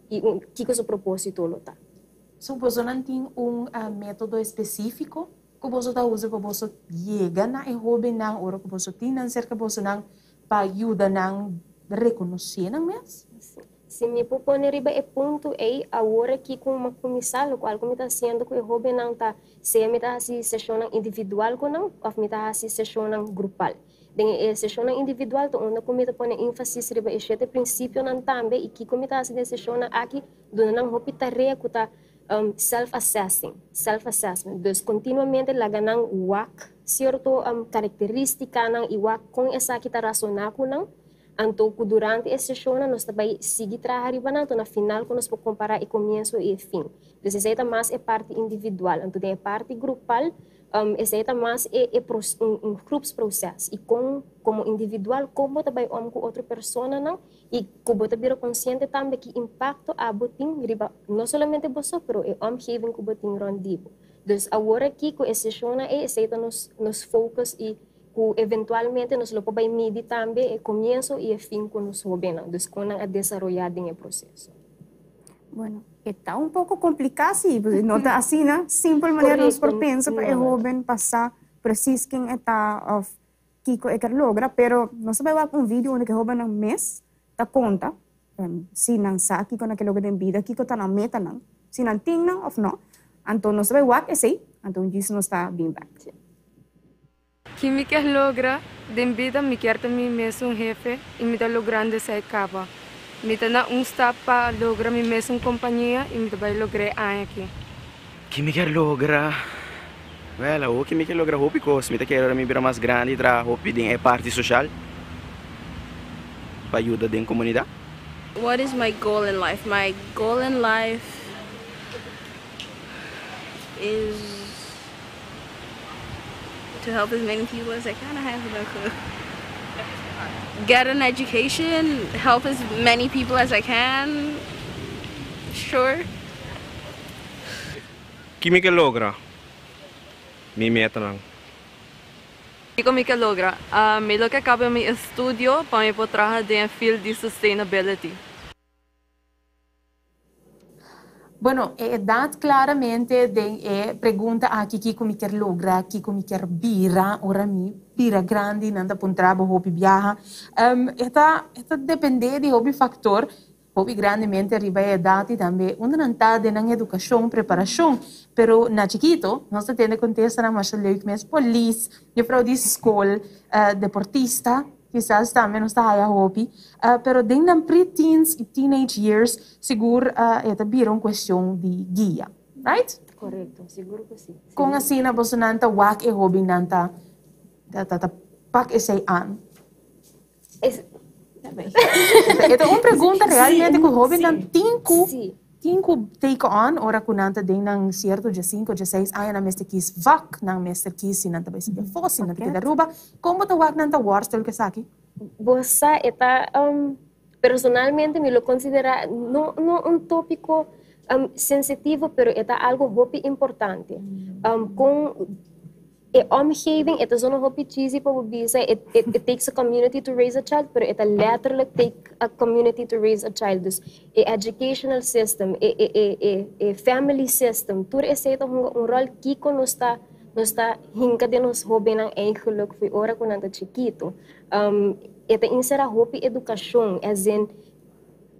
i kiko su propósito lo ta. So bosonan tin un método espesífiko ku boso ta usa pa boso yega na e hóbennan ora ku boso tin nan serka bosonan pa yuda nan rekonosé nan mes? Si mi por pone riba e punto ei, awor aki ku mi a kuminsá, lokual ku mi ta hasiendo ku e hóbennan ta, sea mi ta hasi seshonnan individual ku nan òf mi ta hasi seshonnan grupal. Den e seshonnan individual ta unda ku mi ta pone énfasis riba e shete prinsipionan tambe i kiko mi ta hasi den e seshonnan aki, duna nan hopi tarea ku ta self-assessing, self-assessment. Dus kontinuamente laga nan wak sierto karakterístikanan i wak kon esaki ta rasoná ku nan. Anto ku durante e seshonnan nos ta bai sigui traha riba nan, anto na final ku nos por kompará e komienso i e fin. Dus esei ta mas e parti individual. Anto den e parti grupal, esei ta mas e e un un groepsproces i kon komo individual kon bo ta bai om ku otro personanan i ku bo ta bira konsiente tambe ki impakto abo tin riba no solamente bo so pero e omgeving ku bo tin rònt di bo. Dus awor aki ku e seshonnan ei esei ta nos nos focus i ku eventualmente nos lo por bai midi tambe e komienso i e fin ku nos hóbennan, dus kon nan a desaroyá den e proseso. Bueno, e ta un poko kompliká si, no ta asina simpel manera nos por pensa pa e hóben pa sa presis ken e ta òf kiko e ker logra, pero nos ta bai wak un video unda ku e hóbennan mes ta konta si nan sa kiko nan ke logra den bida, kiko ta nan metanan, si nan tin nan òf no. Anto nos ta bai wak esei, anto un djis nos ta bin bèk. Ki mi kier logra den bida mi kier ta mi mesun hefe y mi ta logrando esai caba. Mi ta na un stap pa logra mi mesun compania y mi ta bay logr'e aña aki. Ki mi kier logra? Wel, awor ki mi kier logra hopi cos. Mi ta kier ora mi bira mas grandi traha hopi den e parti social pa yuda den comunidad. What is my goal in life? My goal in life is to help as many people as I can. I have no clue. Get an education, help as many people as I can. Sure. Ki mi ke logra? Mi metanan. Kiko mi ke logra? Mi lo ke kaba mi estudio pa mi por traha den e field di sustainability. Bueno, e edat claramente den e pregunta aki kiko mi kier logra, kiko mi kier bira ora mi bira grandi, nan ta puntra bo hopi biaha. E ta e ta depende di hopi factor, hopi grandemente riba e edat y tambe unda nan ta den nan educacion, preparacion. Pero na chikito nos ta tende contestanan masha leuk mes, polis, juffrouw di school, deportista. Kisas tambe nos ta haya hopi, pero den nan pre-teens y teenage years sigur e ta bira un cuestion di guia, right? Correcto, sigur cu si. Con asina bosonan ta wak e hobennan ta ta pak esey aan? E ta un pregunta realmente cu hobennan tin cu Tin ku take on ora ku nan ta den nan sierto diesinko, dieseis aña nan mester kis vak, nan mester kis si nan ta bai studia afó, si nan ta keda Aruba. Kon bo ta wak nan ta worstel ku esaki? Bo sa e ta personalmente mi lo konsiderá no no un tópiko sensitivo pero e ta algo hopi importante. Kon. E omgeving, e ta zona hopi cheesy pa bo bisa, it takes a community to raise a child, pero e ta letterlijk take a community to raise a child. Dus e educational system, e family system, tur esei ta hunga un rol kiko nos ta hinka den nos hobennan eigenlijk fo'i ora ku nan ta chikitu. E ta insera hopi edukashon, as in,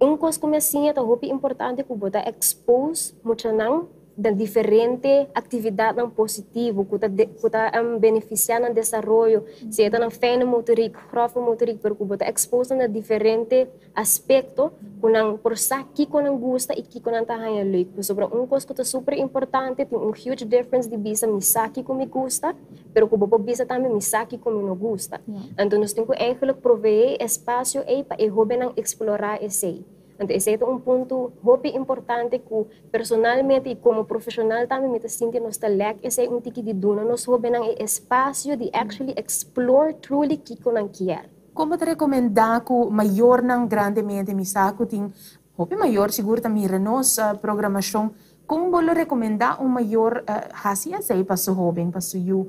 un kos ku mi a siña ta hopi importante ku bo ta expose muchanan na diferente aktividatnan positivo ku ta benefisiá nan desaroyo, sea ta nan fijne motoriek, grove motoriek, pero ku bo ta expose na diferente aspekto ku nan por sa kiko nan gusta i kiko nan ta haña leuk. Pasobra un kos ku ta super importante, tin un huge difference di bisa mi sa kiko mi gusta, pero ku bo por bisa tambe mi sa kiko mi no gusta. Anto nos tin ku eigenlijk proveé espasio ei pa e hóbennan eksplorá esei. Anto esei ta un punto hopi importante ku personalmente i komo profeshonal tambe mi ta sinti nos ta lack esei un tiki di duna nos hóbennan e espasio di actually explore truly kiko nan kier. Kon bo ta rekomendá ku mayornan grandemente, mi sa ku tin hopi mayor sigur ta mira nos programashon, kon bo lo rekomendá un mayor hasi esei pa su hóben, pa su yu?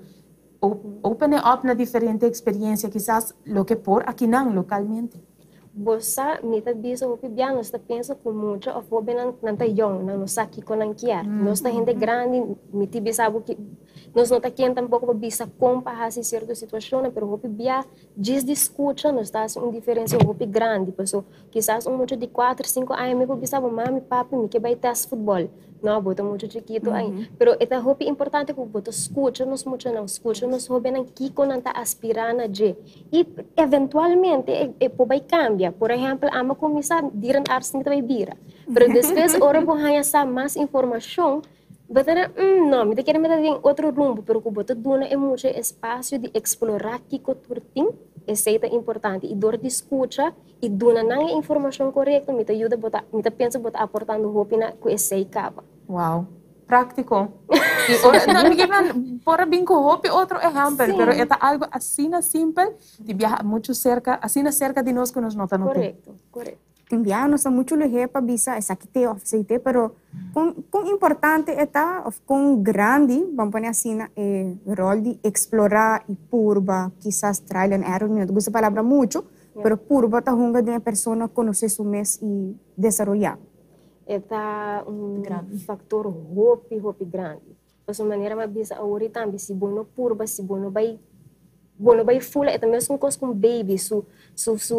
Open it up na diferente eksperensia, kisas loke por akinan lokalmente. Bo sa, mi ta bisa hopi bia, nos ta pensa ku mucha òf hóbennan nan ta yòn, nan no sa kiko nan kier. Nos ta hende grandi, mi ta bisa bo ki nos no ta ken tampoko pa bisa kon pa hasi sierto situashonnan, pero hopi bia djis di skucha nos ta hasi un diferensia hopi grandi. Paso kisas un mucha di 4, 5 aña mi por bisa bo: "Mami, papi, mi ke bai test futbòl." No, bo ta muchu chikitu ei. Pero e ta hopi importante ku bo ta skucha nos muchanan, skucha nos hóbennan kiko nan ta aspirá na dje. I eventualmente e por bai kambia. Por ehèmpel, ami a kuminsá dierenarts mi ta bai bira. Pero despues ora bo haña sa mas informashon, bo ta no, mi ta kere mi ta den otro rumbo, pero ku bo ta duna e mucha espasio di eksplorá kiko tur tin, esei ta importante. I dor di skucha i duna nan e informashon korekto, mi ta yuda bo ta, mi ta pensa bo ta aportando hopi na ku esei kaba. Wow. Práktiko. I ora, no, mi ke por a bin ku hopi otro ehèmpel, pero e ta algu asina simpel, di biaha muchu serka, asina serka di nos ku nos no ta not'é. Korekto. Tin biaha nos ta muchu lihé pa bisa esaki te òf esei te, pero kon importante e ta òf kon grandi, ban pone asina, e ròl di eksplorá i purba, kisas trial and error, mi no ta gusta e palabra muchu, pero purba ta hunga den e persona konosé su mes i desaroyá. E ta un faktor hopi, hopi grandi. Pasobra manera mi a bisa awor tambe, si bo no purba, si bo no bai fula, e ta mesun kos ku un baby, su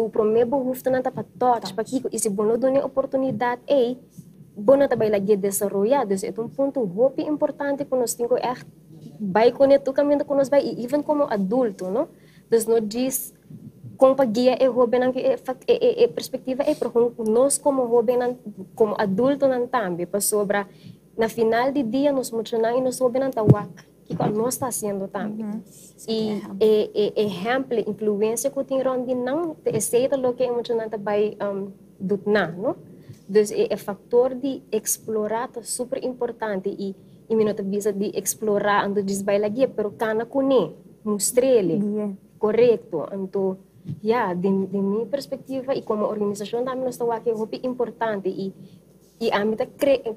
promé behoeftenan ta pa touch, pa kiko, i si bo no duna e oportunidat ei, bo no ta bai lag'é desaroyá. Dus e ta un punto hopi importante ku nos tin ku echt bai kuné tur kaminda ku nos bai, i even komo adulto, no? Dus no djis kon pa guia e hóbennan ku e perspektiva ei, pero kon nos komo hóbennan, komo adultonan tambe, pasobra na final di dia nos muchanan i nos hóbennan ta wak kiko nos ta hasiendo tambe. I e ehèmpel, e influensia ku tin rònt di nan, esei ta loke e muchanan ta bai dutná, no? Dus e faktor di eksplorá ta super importante i mi no ta bisa di eksplorá anto djis bai lag'é, pero kana kuné, mustr'é. Korekto. Anto, ja, di mi perspektiva i komo organisashon tambe nos ta wak e hopi importante i ami ta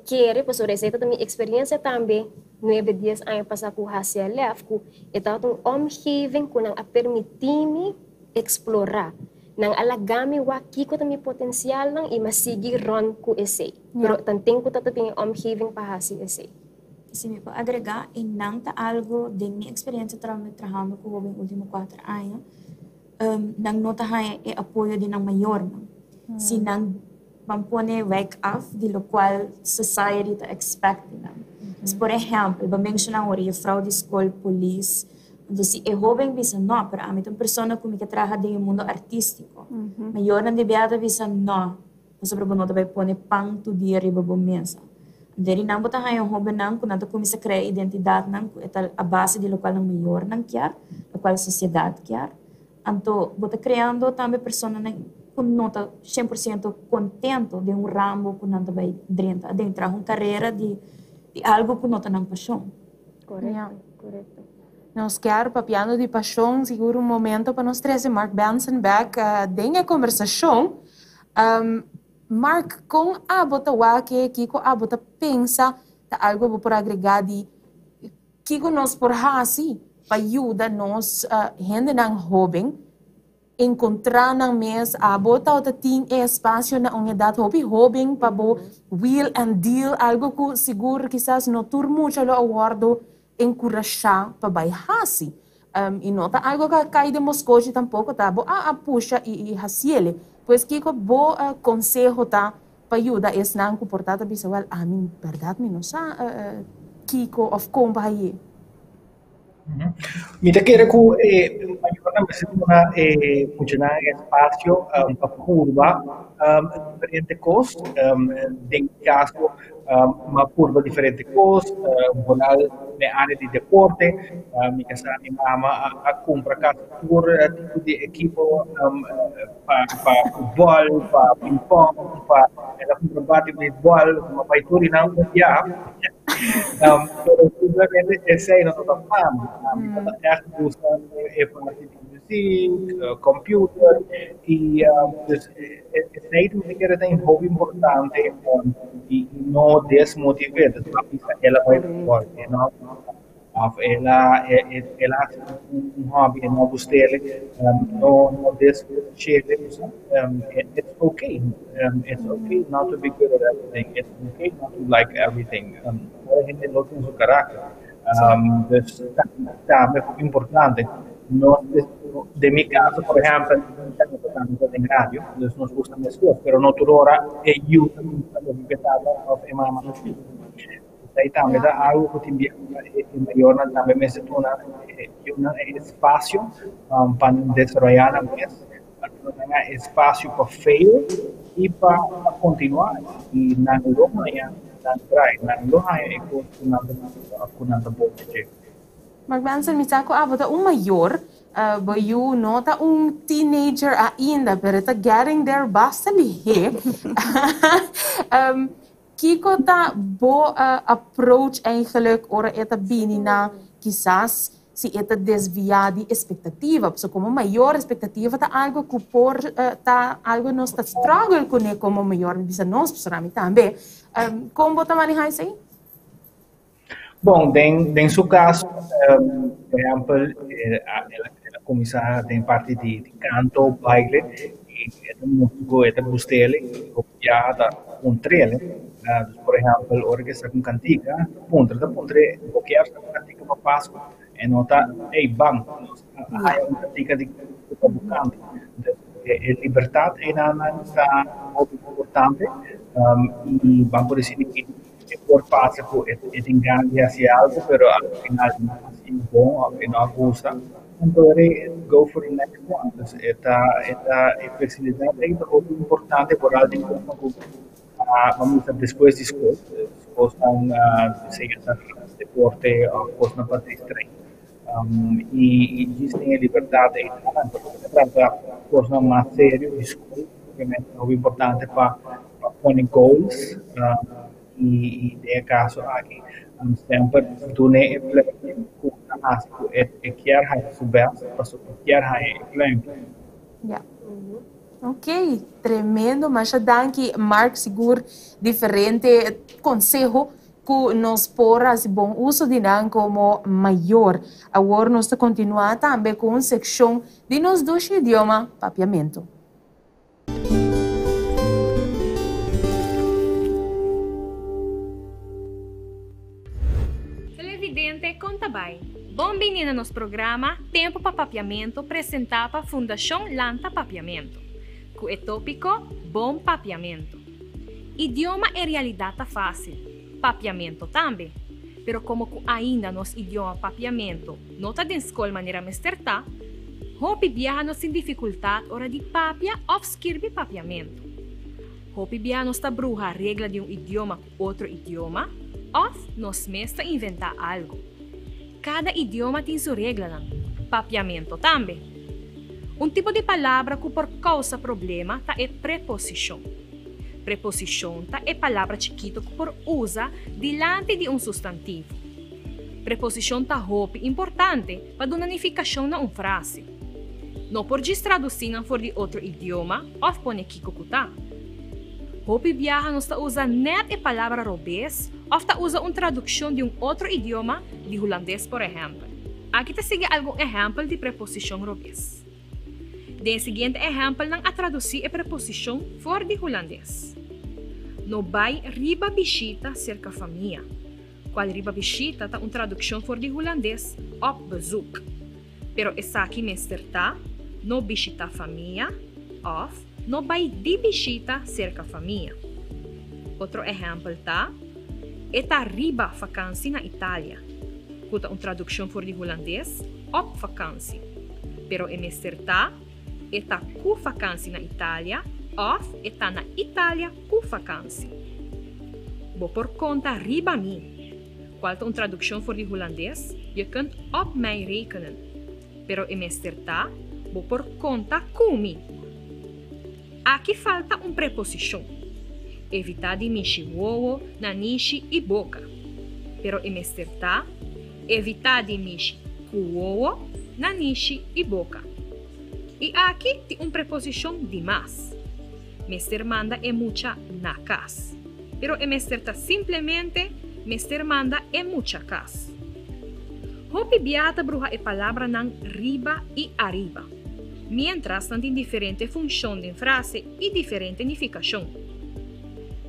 kere, pasobra esei ta mi eksperensia tambe 9, 10 aña pasá ku HCLF, ku e tabata un omgeving ku nan a permití mi eksplorá. Nan a laga mi wak kiko ta mi potensialnan i mi a sigui rònt ku esei. Pero tanten ku tabata tin e omgeving pa hasi esei. Si mi por agregá, i nan ta algu den mi eksperensia trahando ku hóben último 4 aña, nan no ta haña e apoyo di nan mayornan. Si nan ban pone wijk af di lokual society ta expect di nan. Dus por ehèmpel, bo menshoná ora juffrouw di skol, polis, anto si e hóben bisa no, pero ami ta un persona ku mi ke traha den e mundo artístiko. Mayornan di bia ta bisa no, pasobra bo no ta bai pone pan tur dia riba bo mesa. Deri nan bo ta haña hóbennan ku nan ta kuminsá krea identidatnan ku e ta a base di lokual nan mayornan kier, lokual sosiedat kier. Anto bo ta kreando tambe personanan ku no ta 100% kontentu den un ramo ku nan ta bai drenta aden, traha un karera di algu ku no ta nan pashon. Korekto. Nos kier papiando di pashon, sigur un momento pa nos trese Mark Benson back den e kombersashon. Mark, kon abo ta wak kiko abo ta pensa ta algu bo por agregá di kiko nos por hasi. pa yuda nos hendenan hoben encontra nan mes? Abo tawata tin e espacio na un edad hopi hoben pa bo wheel and deal, algo cu sigur kisas no tur mucha lo a wordo encurasha pa bay haci. Y no ta algo cu a cay den bo scochi tampoco, ta bo a a pusha y haciele. Pues kico bo conseho ta pa yuda esnan cu por ta ta bisa, wel, ami berdad mi no sa kico of con pa haye? Mi ta kere ku e mayornan mester duna e muchanan espasio pa purba diferente kos. Den mi kaso mi a purba diferente kos, vooral den área di deporte. Mi kasá mi mama a kumpra kasi tur tipo di ekipo pa pa futbòl, pa ping-pong, pa el a kumpra bat di beisbòl, mi a bai tur di nan un biaha. Pero simplemente esei no tabata pa mi. Mi tabata ègt gusta e parti di muziek, computer i dus esei ta mi kere ta un hopi importante i no desmotiv'é. Dus a bisa el a bai futbòl, e no Of el a el a hasi un hobby e no gust'el, no no descurash'el, it's okay, it's okay not to be good at everything, it's okay not to like everything. Cada hende lo tin su karakter. Dus tambe hopi importante. No den mi kaso por ehèmpel mi tata tambe ta den radio, dus nos gusta meskos, pero no tur ora e yu ta gusta loke ku e tata òf e mama ta sinti. Esei tambe ta algu ku tin biaha e mayornan tambe mester duna e yunan e espasio pa nan desaroyá nan mes, pa duna nan e espasio pa fail i pa kontinuá i nan lo haña nan drai, nan lo haña e kos ku nan ta gusta òf ku nan ta bon den dje. Mark Benson, mi sa ku abo ta un mayor, bo yu no ta un teenager ainda, pero e ta getting there basta lihé. Kiko ta bo approach eigenlijk ora e ta bini na kisas si e ta desviá di espektativa? Pasobra komo mayor espektativa ta algo ku por ta algo nos ta struggle kuné komo mayor, mi bisa nos pasobra ami tambe. Kon bo ta manehá esei? Bon, den den su kaso, por ehèmpel, el a kuminsá den parti di kanto, baile, i e ta músiko, e ta gust'el, i hopi biaha ta puntr'el. Dus por ehèmpel, ora ku e saka un kantika, ta puntra, ta puntr'é, bo kier saka un kantika pa Pasku? E no ta, ey, ban, nos a haya un kantika di pa bo kanta. Dus e libertat einan ta hopi importante, i ban por disi di. E por pasa ku e tin gana di hasi algu pero al final no a hasi bon òf e no a gusta, anto e go for the next one. Dus e ta e ta e fleksibilidat ei ta hopi importante foral den kosnan ku a bisa despues di skol, kosnan sea ta deporte òf kosnan pa distraí. I i djis tin e libertat ei ta pasobra ta trata kosnan mas serio di skol, obviamente ta hopi importante pa. Pa pone goals y den e caso aki semper dune e pluimpje cu ta haci cu e kier haci su best pasobra e kier haña e pluimpje. Ya. Ok, tremendo. Masha danki Mark, sigur diferente conseho cu nos por haci bon uso di nan como mayor. Awor nos ta continua tambe cu un seccion di nos dushi idioma Papiamento. Televidente kon ta bai? Bon bini na nos programa Tempo pa Papiamento presentá pa Fundashon Lanta Papiamento, ku e tópiko Bon Papiamento. Idioma en realidat ta fásil, papiamento tambe. Pero komo ku ainda nos idioma papiamento no ta den skol manera mester ta, hopi biaha nos tin difikultat ora di papia òf skirbi papiamentu. Hopi biaha nos ta bruha regla di un idioma ku otro idioma òf nos mes ta inventá algu. Kada idioma tin su reglanan, papiamentu tambe. Un tipo di palabra ku por kousa problema ta e preposishon. Preposishon ta e palabra chikitu ku por usa dilanti di un sustantivo. Preposishon ta hopi importante pa duna nifikashon na un frase. No por djis tradusí nan for di otro idioma òf pone kiko ku ta. Hopi biaha nos ta usa nèt e palabra robes òf ta usa un tradukshon di un otro idioma, di hulandes por ehèmpel. Aki ta sigui algun ehèmpel di preposishon robes. Den e siguiente ehèmpelnan a tradusí e preposishon for di hulandes. No bai riba bishita serka famia, kual riba bishita ta un tradukshon for di hulandes op bezoek. Pero esaki mester ta, no bishitá famia òf no bai di bishita serka famia. Otro ehèmpel ta, E ta riba fakansi na Italia, ku ta un tradukshon for di hulandes op vakantie. Pero e mester ta, E ta ku fakansi na Italia òf E ta na Italia ku fakansi. Bo por konta riba mi, kual ta un tradukshon for di hulandes Je kunt op mij rekenen. Pero e mester ta, Bo por konta ku mi. Aki falta un preposishon. Evitá di mishi wowo, nanishi i boka. Pero e mester ta, Evitá di mishi ku wowo, nanishi i boka. I aki tin un preposishon di mas. Mester manda e mucha na kas. Pero e mester ta simplemente mester manda e mucha kas. Hopi bia ta bruha e palabranan riba i ariba. Miéntras nan tin diferente funshon den frase i diferente nifikashon.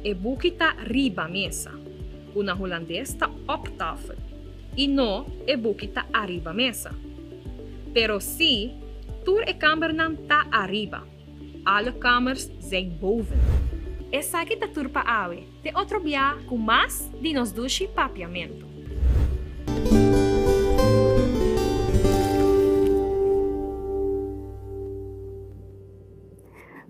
E buki ta riba mesa, ku na hulandes ta op tafel, i no e buki ta ariba mesa. Pero sí, tur e kambernan ta ariba, Alle kamers zijn boven. Esaki ta tur pa awe. Te otro bia ku mas di nos dushi Papiamentu.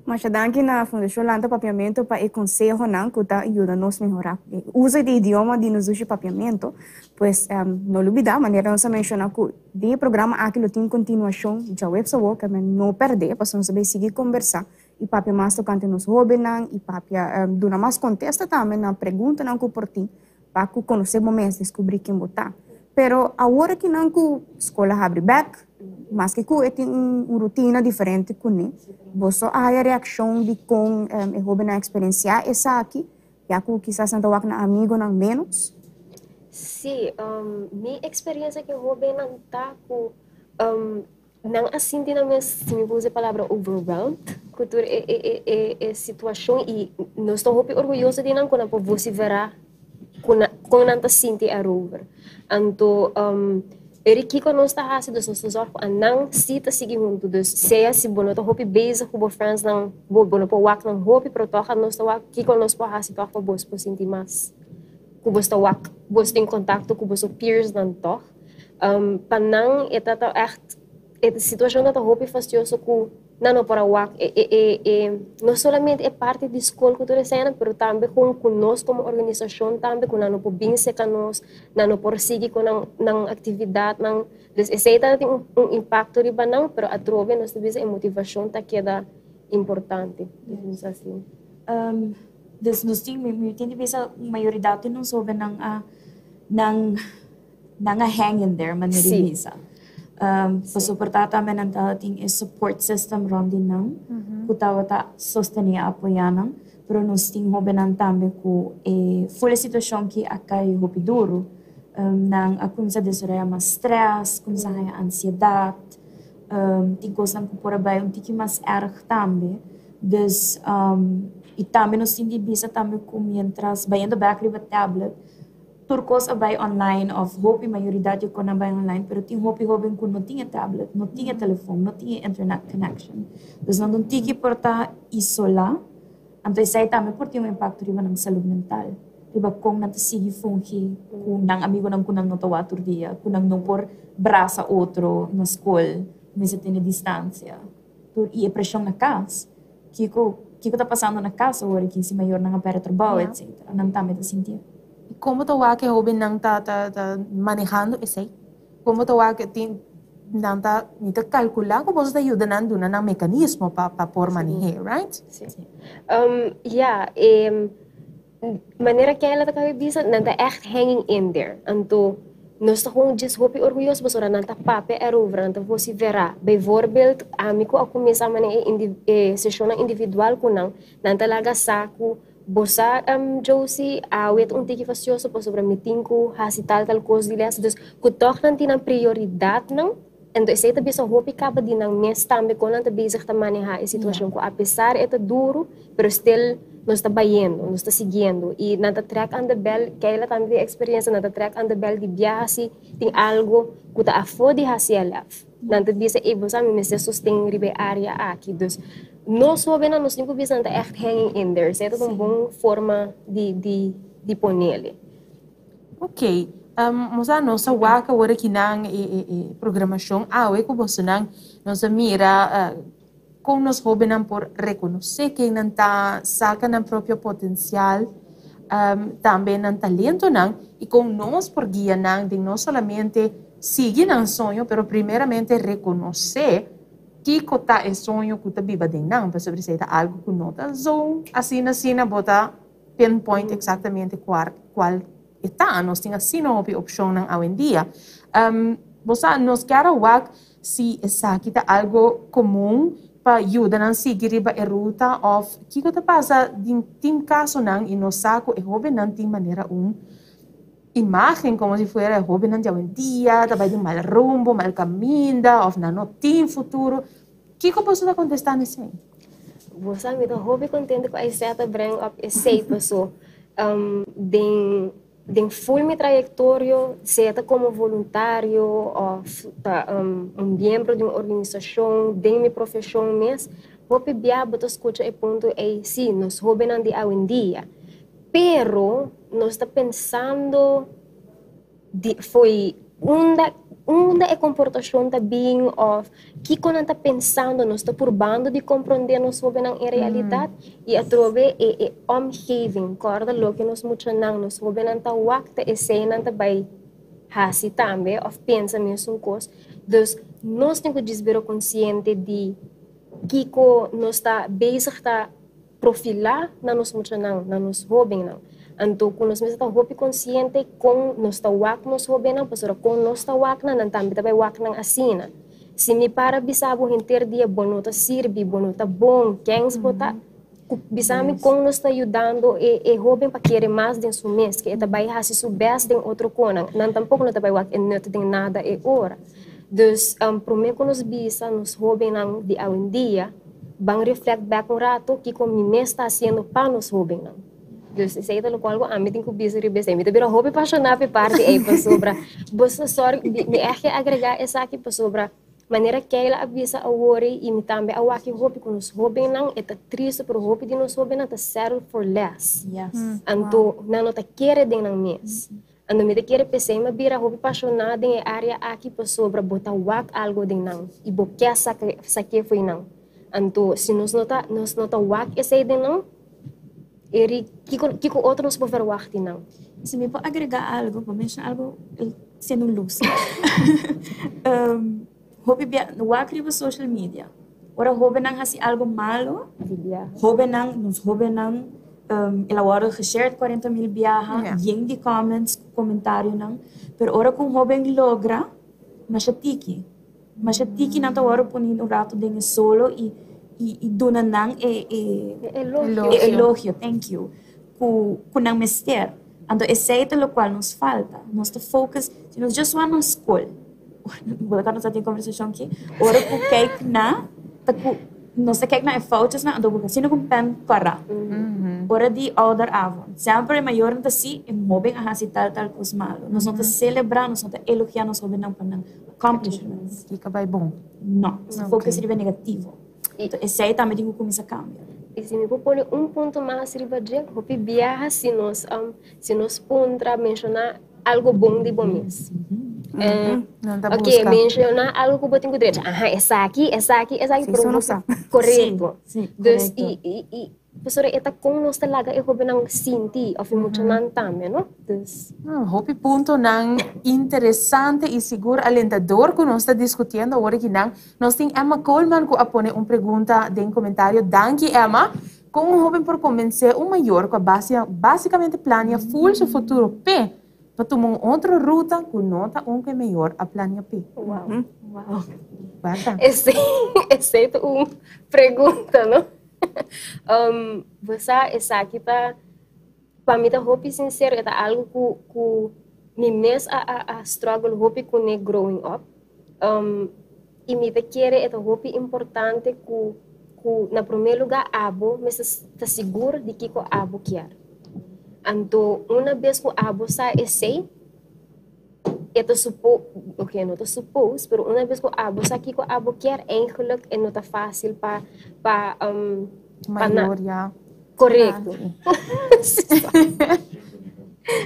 Masha danki na Fundashon Lanta Papiamentu pa e konsehonan ku ta yuda nos mehorá e uso di idioma di nos dushi Papiamentu. Pues no lubidá, manera nos a menshoná ku den e programa aki lo tin kontinuashon djaweps awor, ke men no pèrdè pasobra nos ta bai sigui kombersá i papia mas tokante nos hóbennan i papia duna mas kontesta tambe na preguntanan ku por tin pa ku konosé bo mes, deskubrí ken bo ta. Pero awor akinan ku skol a habri bèk, maske ku e tin un rutina diferente kuné, boso a haya reakshon di kon e hóbennan a eksperensiá esaki, ya ku kisas nan ta wak nan amigonan ménos? Sí, mi eksperensia ku e hóbennan ta ku Nan a sinti nan mes, si mi por usa e palabra overwhelmed, ku tur e e e e e situashon i nos ta hopi orguyoso di nan ku nan por vosiferá ku nan kon nan ta sinti erover. Anto eri kiko nos ta hasi dus nos ta zòrg ku a nan si ta sigui huntu. Dus sea si bo no ta hopi bezig ku bo friendsnan bo bo no por wak nan hopi pero tòg a nos ta wak kiko nos por hasi tòg pa bos por sinti mas ku bos ta wak bos tin kontakto ku boso peersnan tòg. Pa nan e ta ta ègt e situashon ta ta hopi fastioso ku nan no por a wak e e e e no solamente e parti di skol ku tur esei nan pero tambe kon ku nos komo organisashon tambe ku nan no por bin serka nos nan no por sigui ku nan nan aktividatnan dus esei ta tin un impakto riba nan pero atrobe nos ta bisa e motivashon ta keda importante dus asina. Dus nos tin mi tin di bisa mayoridat di nos hobennan a nan Nan a hang in there, manera di bisa. Pasobra por ta tambe nan tabatin e support system rond di nan ku tabata sostené i apoyá nan. Pero nos tin hóbennan tambe ku e ful e situashon ki a kai hopi duru. Nan a kuminsá desaroyá mas strès, kuminsá haña ansiedat, tin kosnan ku por a bai un tiki mas èrg tambe. Dus, i tambe nos tin di bisa tambe ku miéntras bayendo bèk riba tablet, Tur kos a bai online of hopi mayoridat di kon a bai online pero tin hopi hoben ku no tin e tablet, no tin e telefon, no tin e internet connection. Dus nan ta un tiki por ta isolá, anto esei tambe por tin un impakto riba nan salud mental, riba kon nan ta sigui fungi ku nan amigunan ku nan no ta wak tur dia, ku nan no por brasa otro na skol, mester tene distansia. Tur i e preshon na kas, kiko kiko ta pasando na kas awor aki si mayornan a pèrdè trabou etsetera, nan tambe ta sintié. I komo ta wak e hóbennan ta ta ta manehando esei? Komo ta wak tin nan ta mi ta kalkulá ku boso ta yuda nan duna nan mekanismo pa pa por maneh'é, right? Sí. Ya, e Manera Keila ta kabe bisa, nan ta ègt hanging in there. Anto, nos ta gewoon djis hopi orguyoso pasobra nan ta papia erover, nan ta vosiferá. Bijvoorbeeld, ami ku a kuminsá manera e e seshonnan individual ku nan, nan ta laga sa ku Bo sa, Josie, awe ta un tiki fastioso pasobra mi tin ku hasi tal tal kos di les. Dus ku tòg nan tin nan prioridatnan, enton esei ta bisa hopi kaba di nan mes tambe kon nan ta bezig ta manehá e situashon ku apesar e ta duru, pero still nos ta bayendo, nos ta siguiendo. I nan ta trèk aan de bèl, Keila tambe tin eksperensia, nan ta trèk aan de bèl di biaha si tin algu ku ta afó di HCLF. Nan ta bisa, ey, bo sa mi mester sosten riba e área aki. Dus nos hóbennan nos tin ku bisa nan ta ègt hanging in there. Esei ta un bon forma di di di ponele. Ok. Bo sa nos a wak awor aki nan e e e programashon awe ku bosonan. Nos a mira kon nos hóbennan por rekonosé ken nan ta, saka nan propio potensial, tambe nan talentonan i kon nos por guia nan den no solamente sigui nan soño, pero primeramente rekonosé kiko ta e soño ku ta biba den nan, pasobra esei ta algu ku no ta zo asina asina bo ta pinpoint eksaktamente kual e ta. Nos tin asina hopi opshonnan awendia. Bo sa, nos kier a wak Si esaki ta algo comun pa yuda nan sigui riba e ruta of kico ta pasa den tin casonan y nos sa cu e hobennan tin manera un imagen como si fuera e hobennan di awendia ta bay den mal rumbo, mal caminda of nan no tin futuro. Kico boso ta contesta na esey? Bo sa mi ta hopi contento cu Aisea ta bring up esey paso den Den full mi trayectorio, sea ta como voluntario of ta un miembro di un organisacion den mi profesion mes, hopi bia bo ta scucha e punto ey, si, nos hobennan di awendia, pero nos ta pensando di fo'i unda unda e comportacion ta bin of Kiko nan ta pensando? Nos ta purbando di komprondé nos hóbennan en realidat? I atrobe e e omgeving, kòrda loke nos muchanan, nos hóbennan ta wak ta esei nan ta bai hasi tambe òf pensa mesun kos. Dus nos tin ku djis bira konsiente di kiko nos ta bezig ta profilá na nos muchanan, na nos hóbennan. Anto ku nos mester ta hopi konsiente kon nos ta wak nos hóbennan, pasobra kon nos ta wak nan, nan tambe ta bai wak nan asina. Si mi para bisa bo henter dia bo no ta sirbi, bo no ta bon, kens bo ta, ku bisa mi kon nos ta yudando e e hóben pa kere mas den su mes, ke e ta bai hasi su bèst den otro konan, nan tampoko no ta bai wak e nut den nada e ora. Dus, promé ku nos bisa nos hóbennan di awendia, Ban reflect back un rato kiko mi mes ta haciendo pa nos hobennan. Dus esey ta locual cu ami tin cu bisa riba esey. Mi ta bira hopi pasiona p'e parti ey pasobra bo sa sorry mi echt ke agrega esaki pasobra manera Keila a bisa awor ey y mi tambe a wak hopi cu nos hobennan e ta triste pero hopi di nos hobennan ta settle for less. Anto nan no ta kere den nan mes. Anto mi ta kere p'esei mi a bira hopi pashoná den e área aki pasobra bo ta wak algo den nan i bo ke sak'é fo'i nan. Anto si nos no ta nos no ta wak esei den nan, eri kiko kiko otro nos por verwagt di nan? Si mi por agregá algo, bo menshoná algo el siendo un lus. Hopi bia wak riba social media. Ora hobennan hasi algo malo, hobennan, nos hobennan, el a wòrdu geshared 40.000 biaha, yen di comments, komentarionan. Pero ora ku un hoben logra, masha tiki. Masha tiki nan ta wòrdu poni un rato den e solo i i duna nan e e elogio, thank you, ku ku nan mester. Anto esei ta lokual nos falta. Nos ta focus, si nos just wak na skol, Bo ta nos a tin conversacion aki, ora cu kijk na, ta cu nos ta kijk na e foutjesnan, anto bo haciendo cu un pen cora. Ora di ouderavond, semper e mayornan ta si, e hoben a haci tal tal cos malo. Nos no ta celebra, nos no ta elogia nos hobennan pa nan accomplishments. Kiko bai bon? No, nos ta focus riba e negativo. Anto esey tambe tin cu cuminsa cambia. Y si mi por pone un punto mas riba dje, hopi biaha si nos si nos puntra, menciona algo bon di bo mes. Ok, menciona algo cu bo tin cu drecha. Aha, esaki, esaki, esaki. Sí, so no sa. Correcto. Dus, y, y, y, pasobra e ta con nos ta laga e hobennan sinti, of e muchanan tambe, no? Dus. Hopi puntonan interesante y sigur alentador cu nos ta discutiendo awor akinan. Nos tin Emma Coleman cu a pone un pregunta den comentario. Danki, Emma. Kon un hóben por konvensé un mayor ku a básikamente plania ful su futuro p'e pa tuma un otro ruta ku no ta un ku e mayor a plania p'e? Wow. Wow. Esei ta un pregunta, no? Bo sa esaki ta pa mi ta hopi sincero e ta algo ku ku mi mes a a a struggle hopi kuné growing up. I mi ta kere e ta hopi importante ku ku na promé lugá abo mester ta sigur di kiko abo kier. Anto una bes ku abo sa esei e ta supo, ok no ta suppose, pero una bes ku abo sa kiko abo kier eigenlijk e no ta fácil pa pa pa na. Mayor ya. Korekto.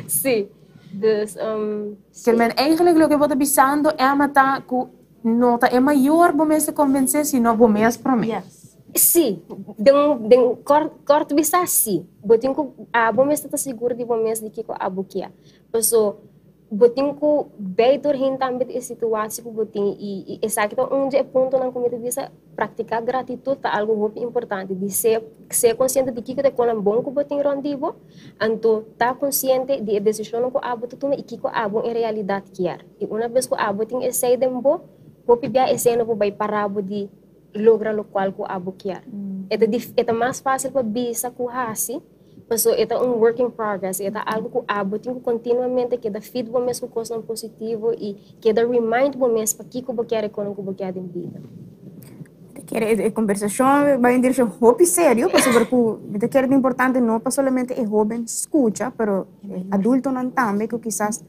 Sí. Dus sí. Kier men eigenlijk loke bo ta bisando Emma ta ku no ta e mayor bo mester konvensé sino bo mes promé. Yes. Sí, den un den kòrt kòrt bisa sí. Bo tin ku abo mester ta sigur di bo mes di kiko abo kier. Paso bo tin ku bay doorheen tambe di e situatie ku bo tin i esaki ta un di e puntonan ku mi ta bisa praktiká gratitud ta algu hopi importante di ser ser konsiente di kiko ta e konan bon ku bo tin rònt di bo anto ta konsiente di e desishonnan ku abo ta tuma i kiko abo en realidat kier i una bes ku abo tin esei den bo hopi bia esei no por bay para bo di logra lokual ku abo kier e ta e ta mas fásil pa bisa ku hasi. Paso e ta un work in progress, e ta algo ku abo tin ku kontinuamente keda feed bo mes ku kosnan positivo i keda remind bo mes pakiko bo kier e konan ku bo kier den bida. Mi ta kere e kombersashon bai un direkshon hopi serio pasobra ku mi ta kere ta importante no pa solamente e hoben skucha pero e adultonan tambe ku kisas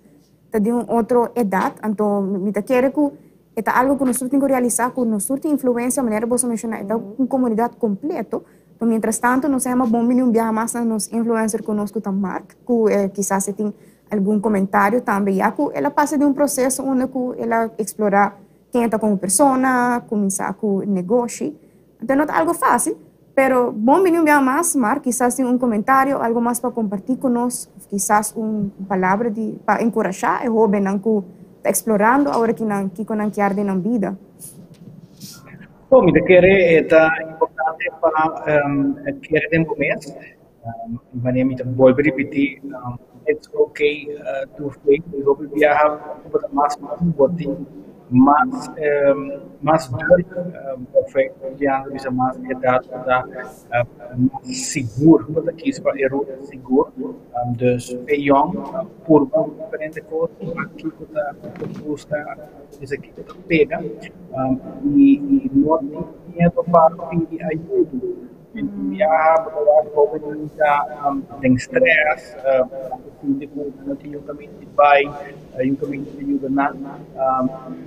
ta di un otro edat anto mi ta kere ku e ta algo ku nos tur tin ku realisa ku nos tur tin influensia manera boso a menshona e ta un komunidat kompleto Pero mientras tanto nos a yama bon bini un biaha mas na nos influencer ku nos ku ta Mark ku kisas e tin algun komentario tambe ya ku el a pasa den un proseso unda ku el a eksplorá ken e ta komo persona, kuminsá ku negoshi. Anto no ta algo fásil, pero bon bini un biaha mas Mark kisas tin un komentario algo mas pa kompartí ku nos òf kisas un palabra di pa enkurashá e hóbennan ku ta eksplorando awor kinan kiko nan kier den nan bida. Bon, mi ta kere e ta importante pa kere den bo mes. Manera mi ta bolbe ripití, it's okay to fail. Mi hopi biaha bo ta mas yòn, bo tin mas mas durf pa fail. Biaha ta bisa mas edat bo ta mas sigur, bo ta kis pa e ruta sigur. Dus e yòn purba diferente kos, wak kiko ta gusta. Bisa kiko ta pega i no tin miedo pa pidi ayudo. Tin biaha bo ta wak hobennan ta den stress, nan ta sinti ku nan no tin un kaminda di bai, un kaminda di yuda nan.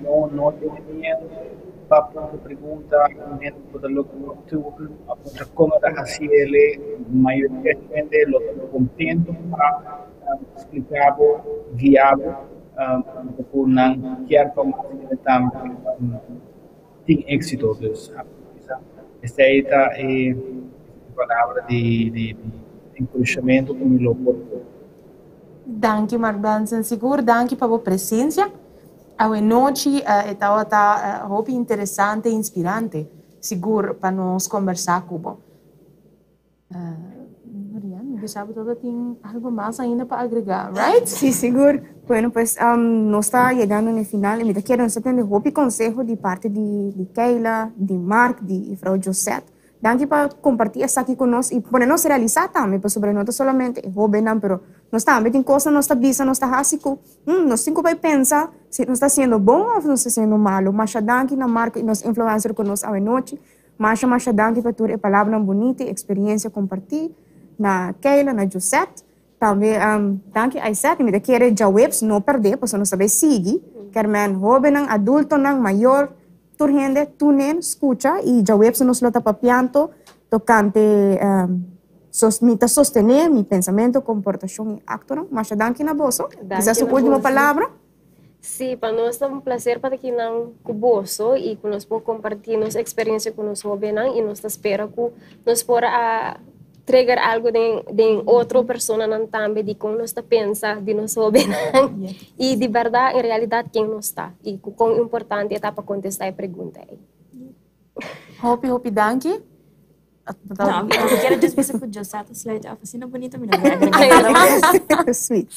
No no tene miedo pa puntra pregunta, un hende ku bo ta look up to, a puntra kon a ta hasi el, mayoria hende lo ta kontento pa splika bo, guia bo. Ku nan kier pa mas hende tambe tin éxito. Dus esei ta e palabra di enkurashamentu ku mi lo por duna. Danki Mark Benson, sigur danki pa bo presensia awe nochi e tabata hopi interesante i inspirante sigur pa nos kombersá ku bo. Marianne, mi sa bo tabata tin algo mas ainda pa agrega, right? Sí, sigur. Bueno, pues nos ta yegando na e final y mi ta kere nos ta tende hopi conseho di parti di Keila, di Mark, di juffrouw Josette. Danki pa comparti esaki cu nos y pone nos realisa tambe pasobra no ta solamente e hobennan pero nos tambe tin cosnan nos ta bisa, nos ta haci cu nos tin cu bay pensa si nos ta haciendo bon of nos ta haciendo malo. Masha danki na Mark y nos influencer cu nos awenochi. Masha masha danki pa tur e palabranan bunita y experiencia comparti na Keila, na Josette. Tambe danki Aisette y mi ta kere djaweps no perde pasobra nos ta bay sigui. Kermen hobennan, adultonan, mayor, tur hende tunen, scucha y djaweps nos lo ta papianto tocante mi ta sostene mi pensamento, comportacion y actonan. Masha danki na boso. Kisas un ultimo palabra? Sí, pa nos ta un placer pa ta kinan ku boso i ku nos por kompartí nos eksperensia ku nos hóbennan i nos ta spera ku nos por a trigger algu den den otro personanan tambe di kon nos ta pensa di nos hóbennan i di bèrdat en realidat ken nos ta i ku kon importante e ta pa kontestá e pregunta ei. Hopi hopi danki. No, mi kier just bisa cu Josette sluit af asina bonito, mi no voy a agregar nada mas. Sweet.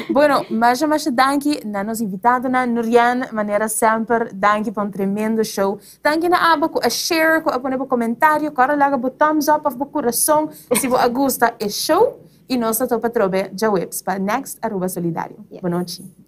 Bueno, masha masha danki na nos invitadonan, Nurian, manera semper, danki pa un tremendo show. Danki na abo cu a share, cu a pone bo comentario, cu a laga bo thumbs up of bo curason si bo a gusta e show. Y nos ta topa trobe djaweps pa next Aruba Solidario. Bon nochi.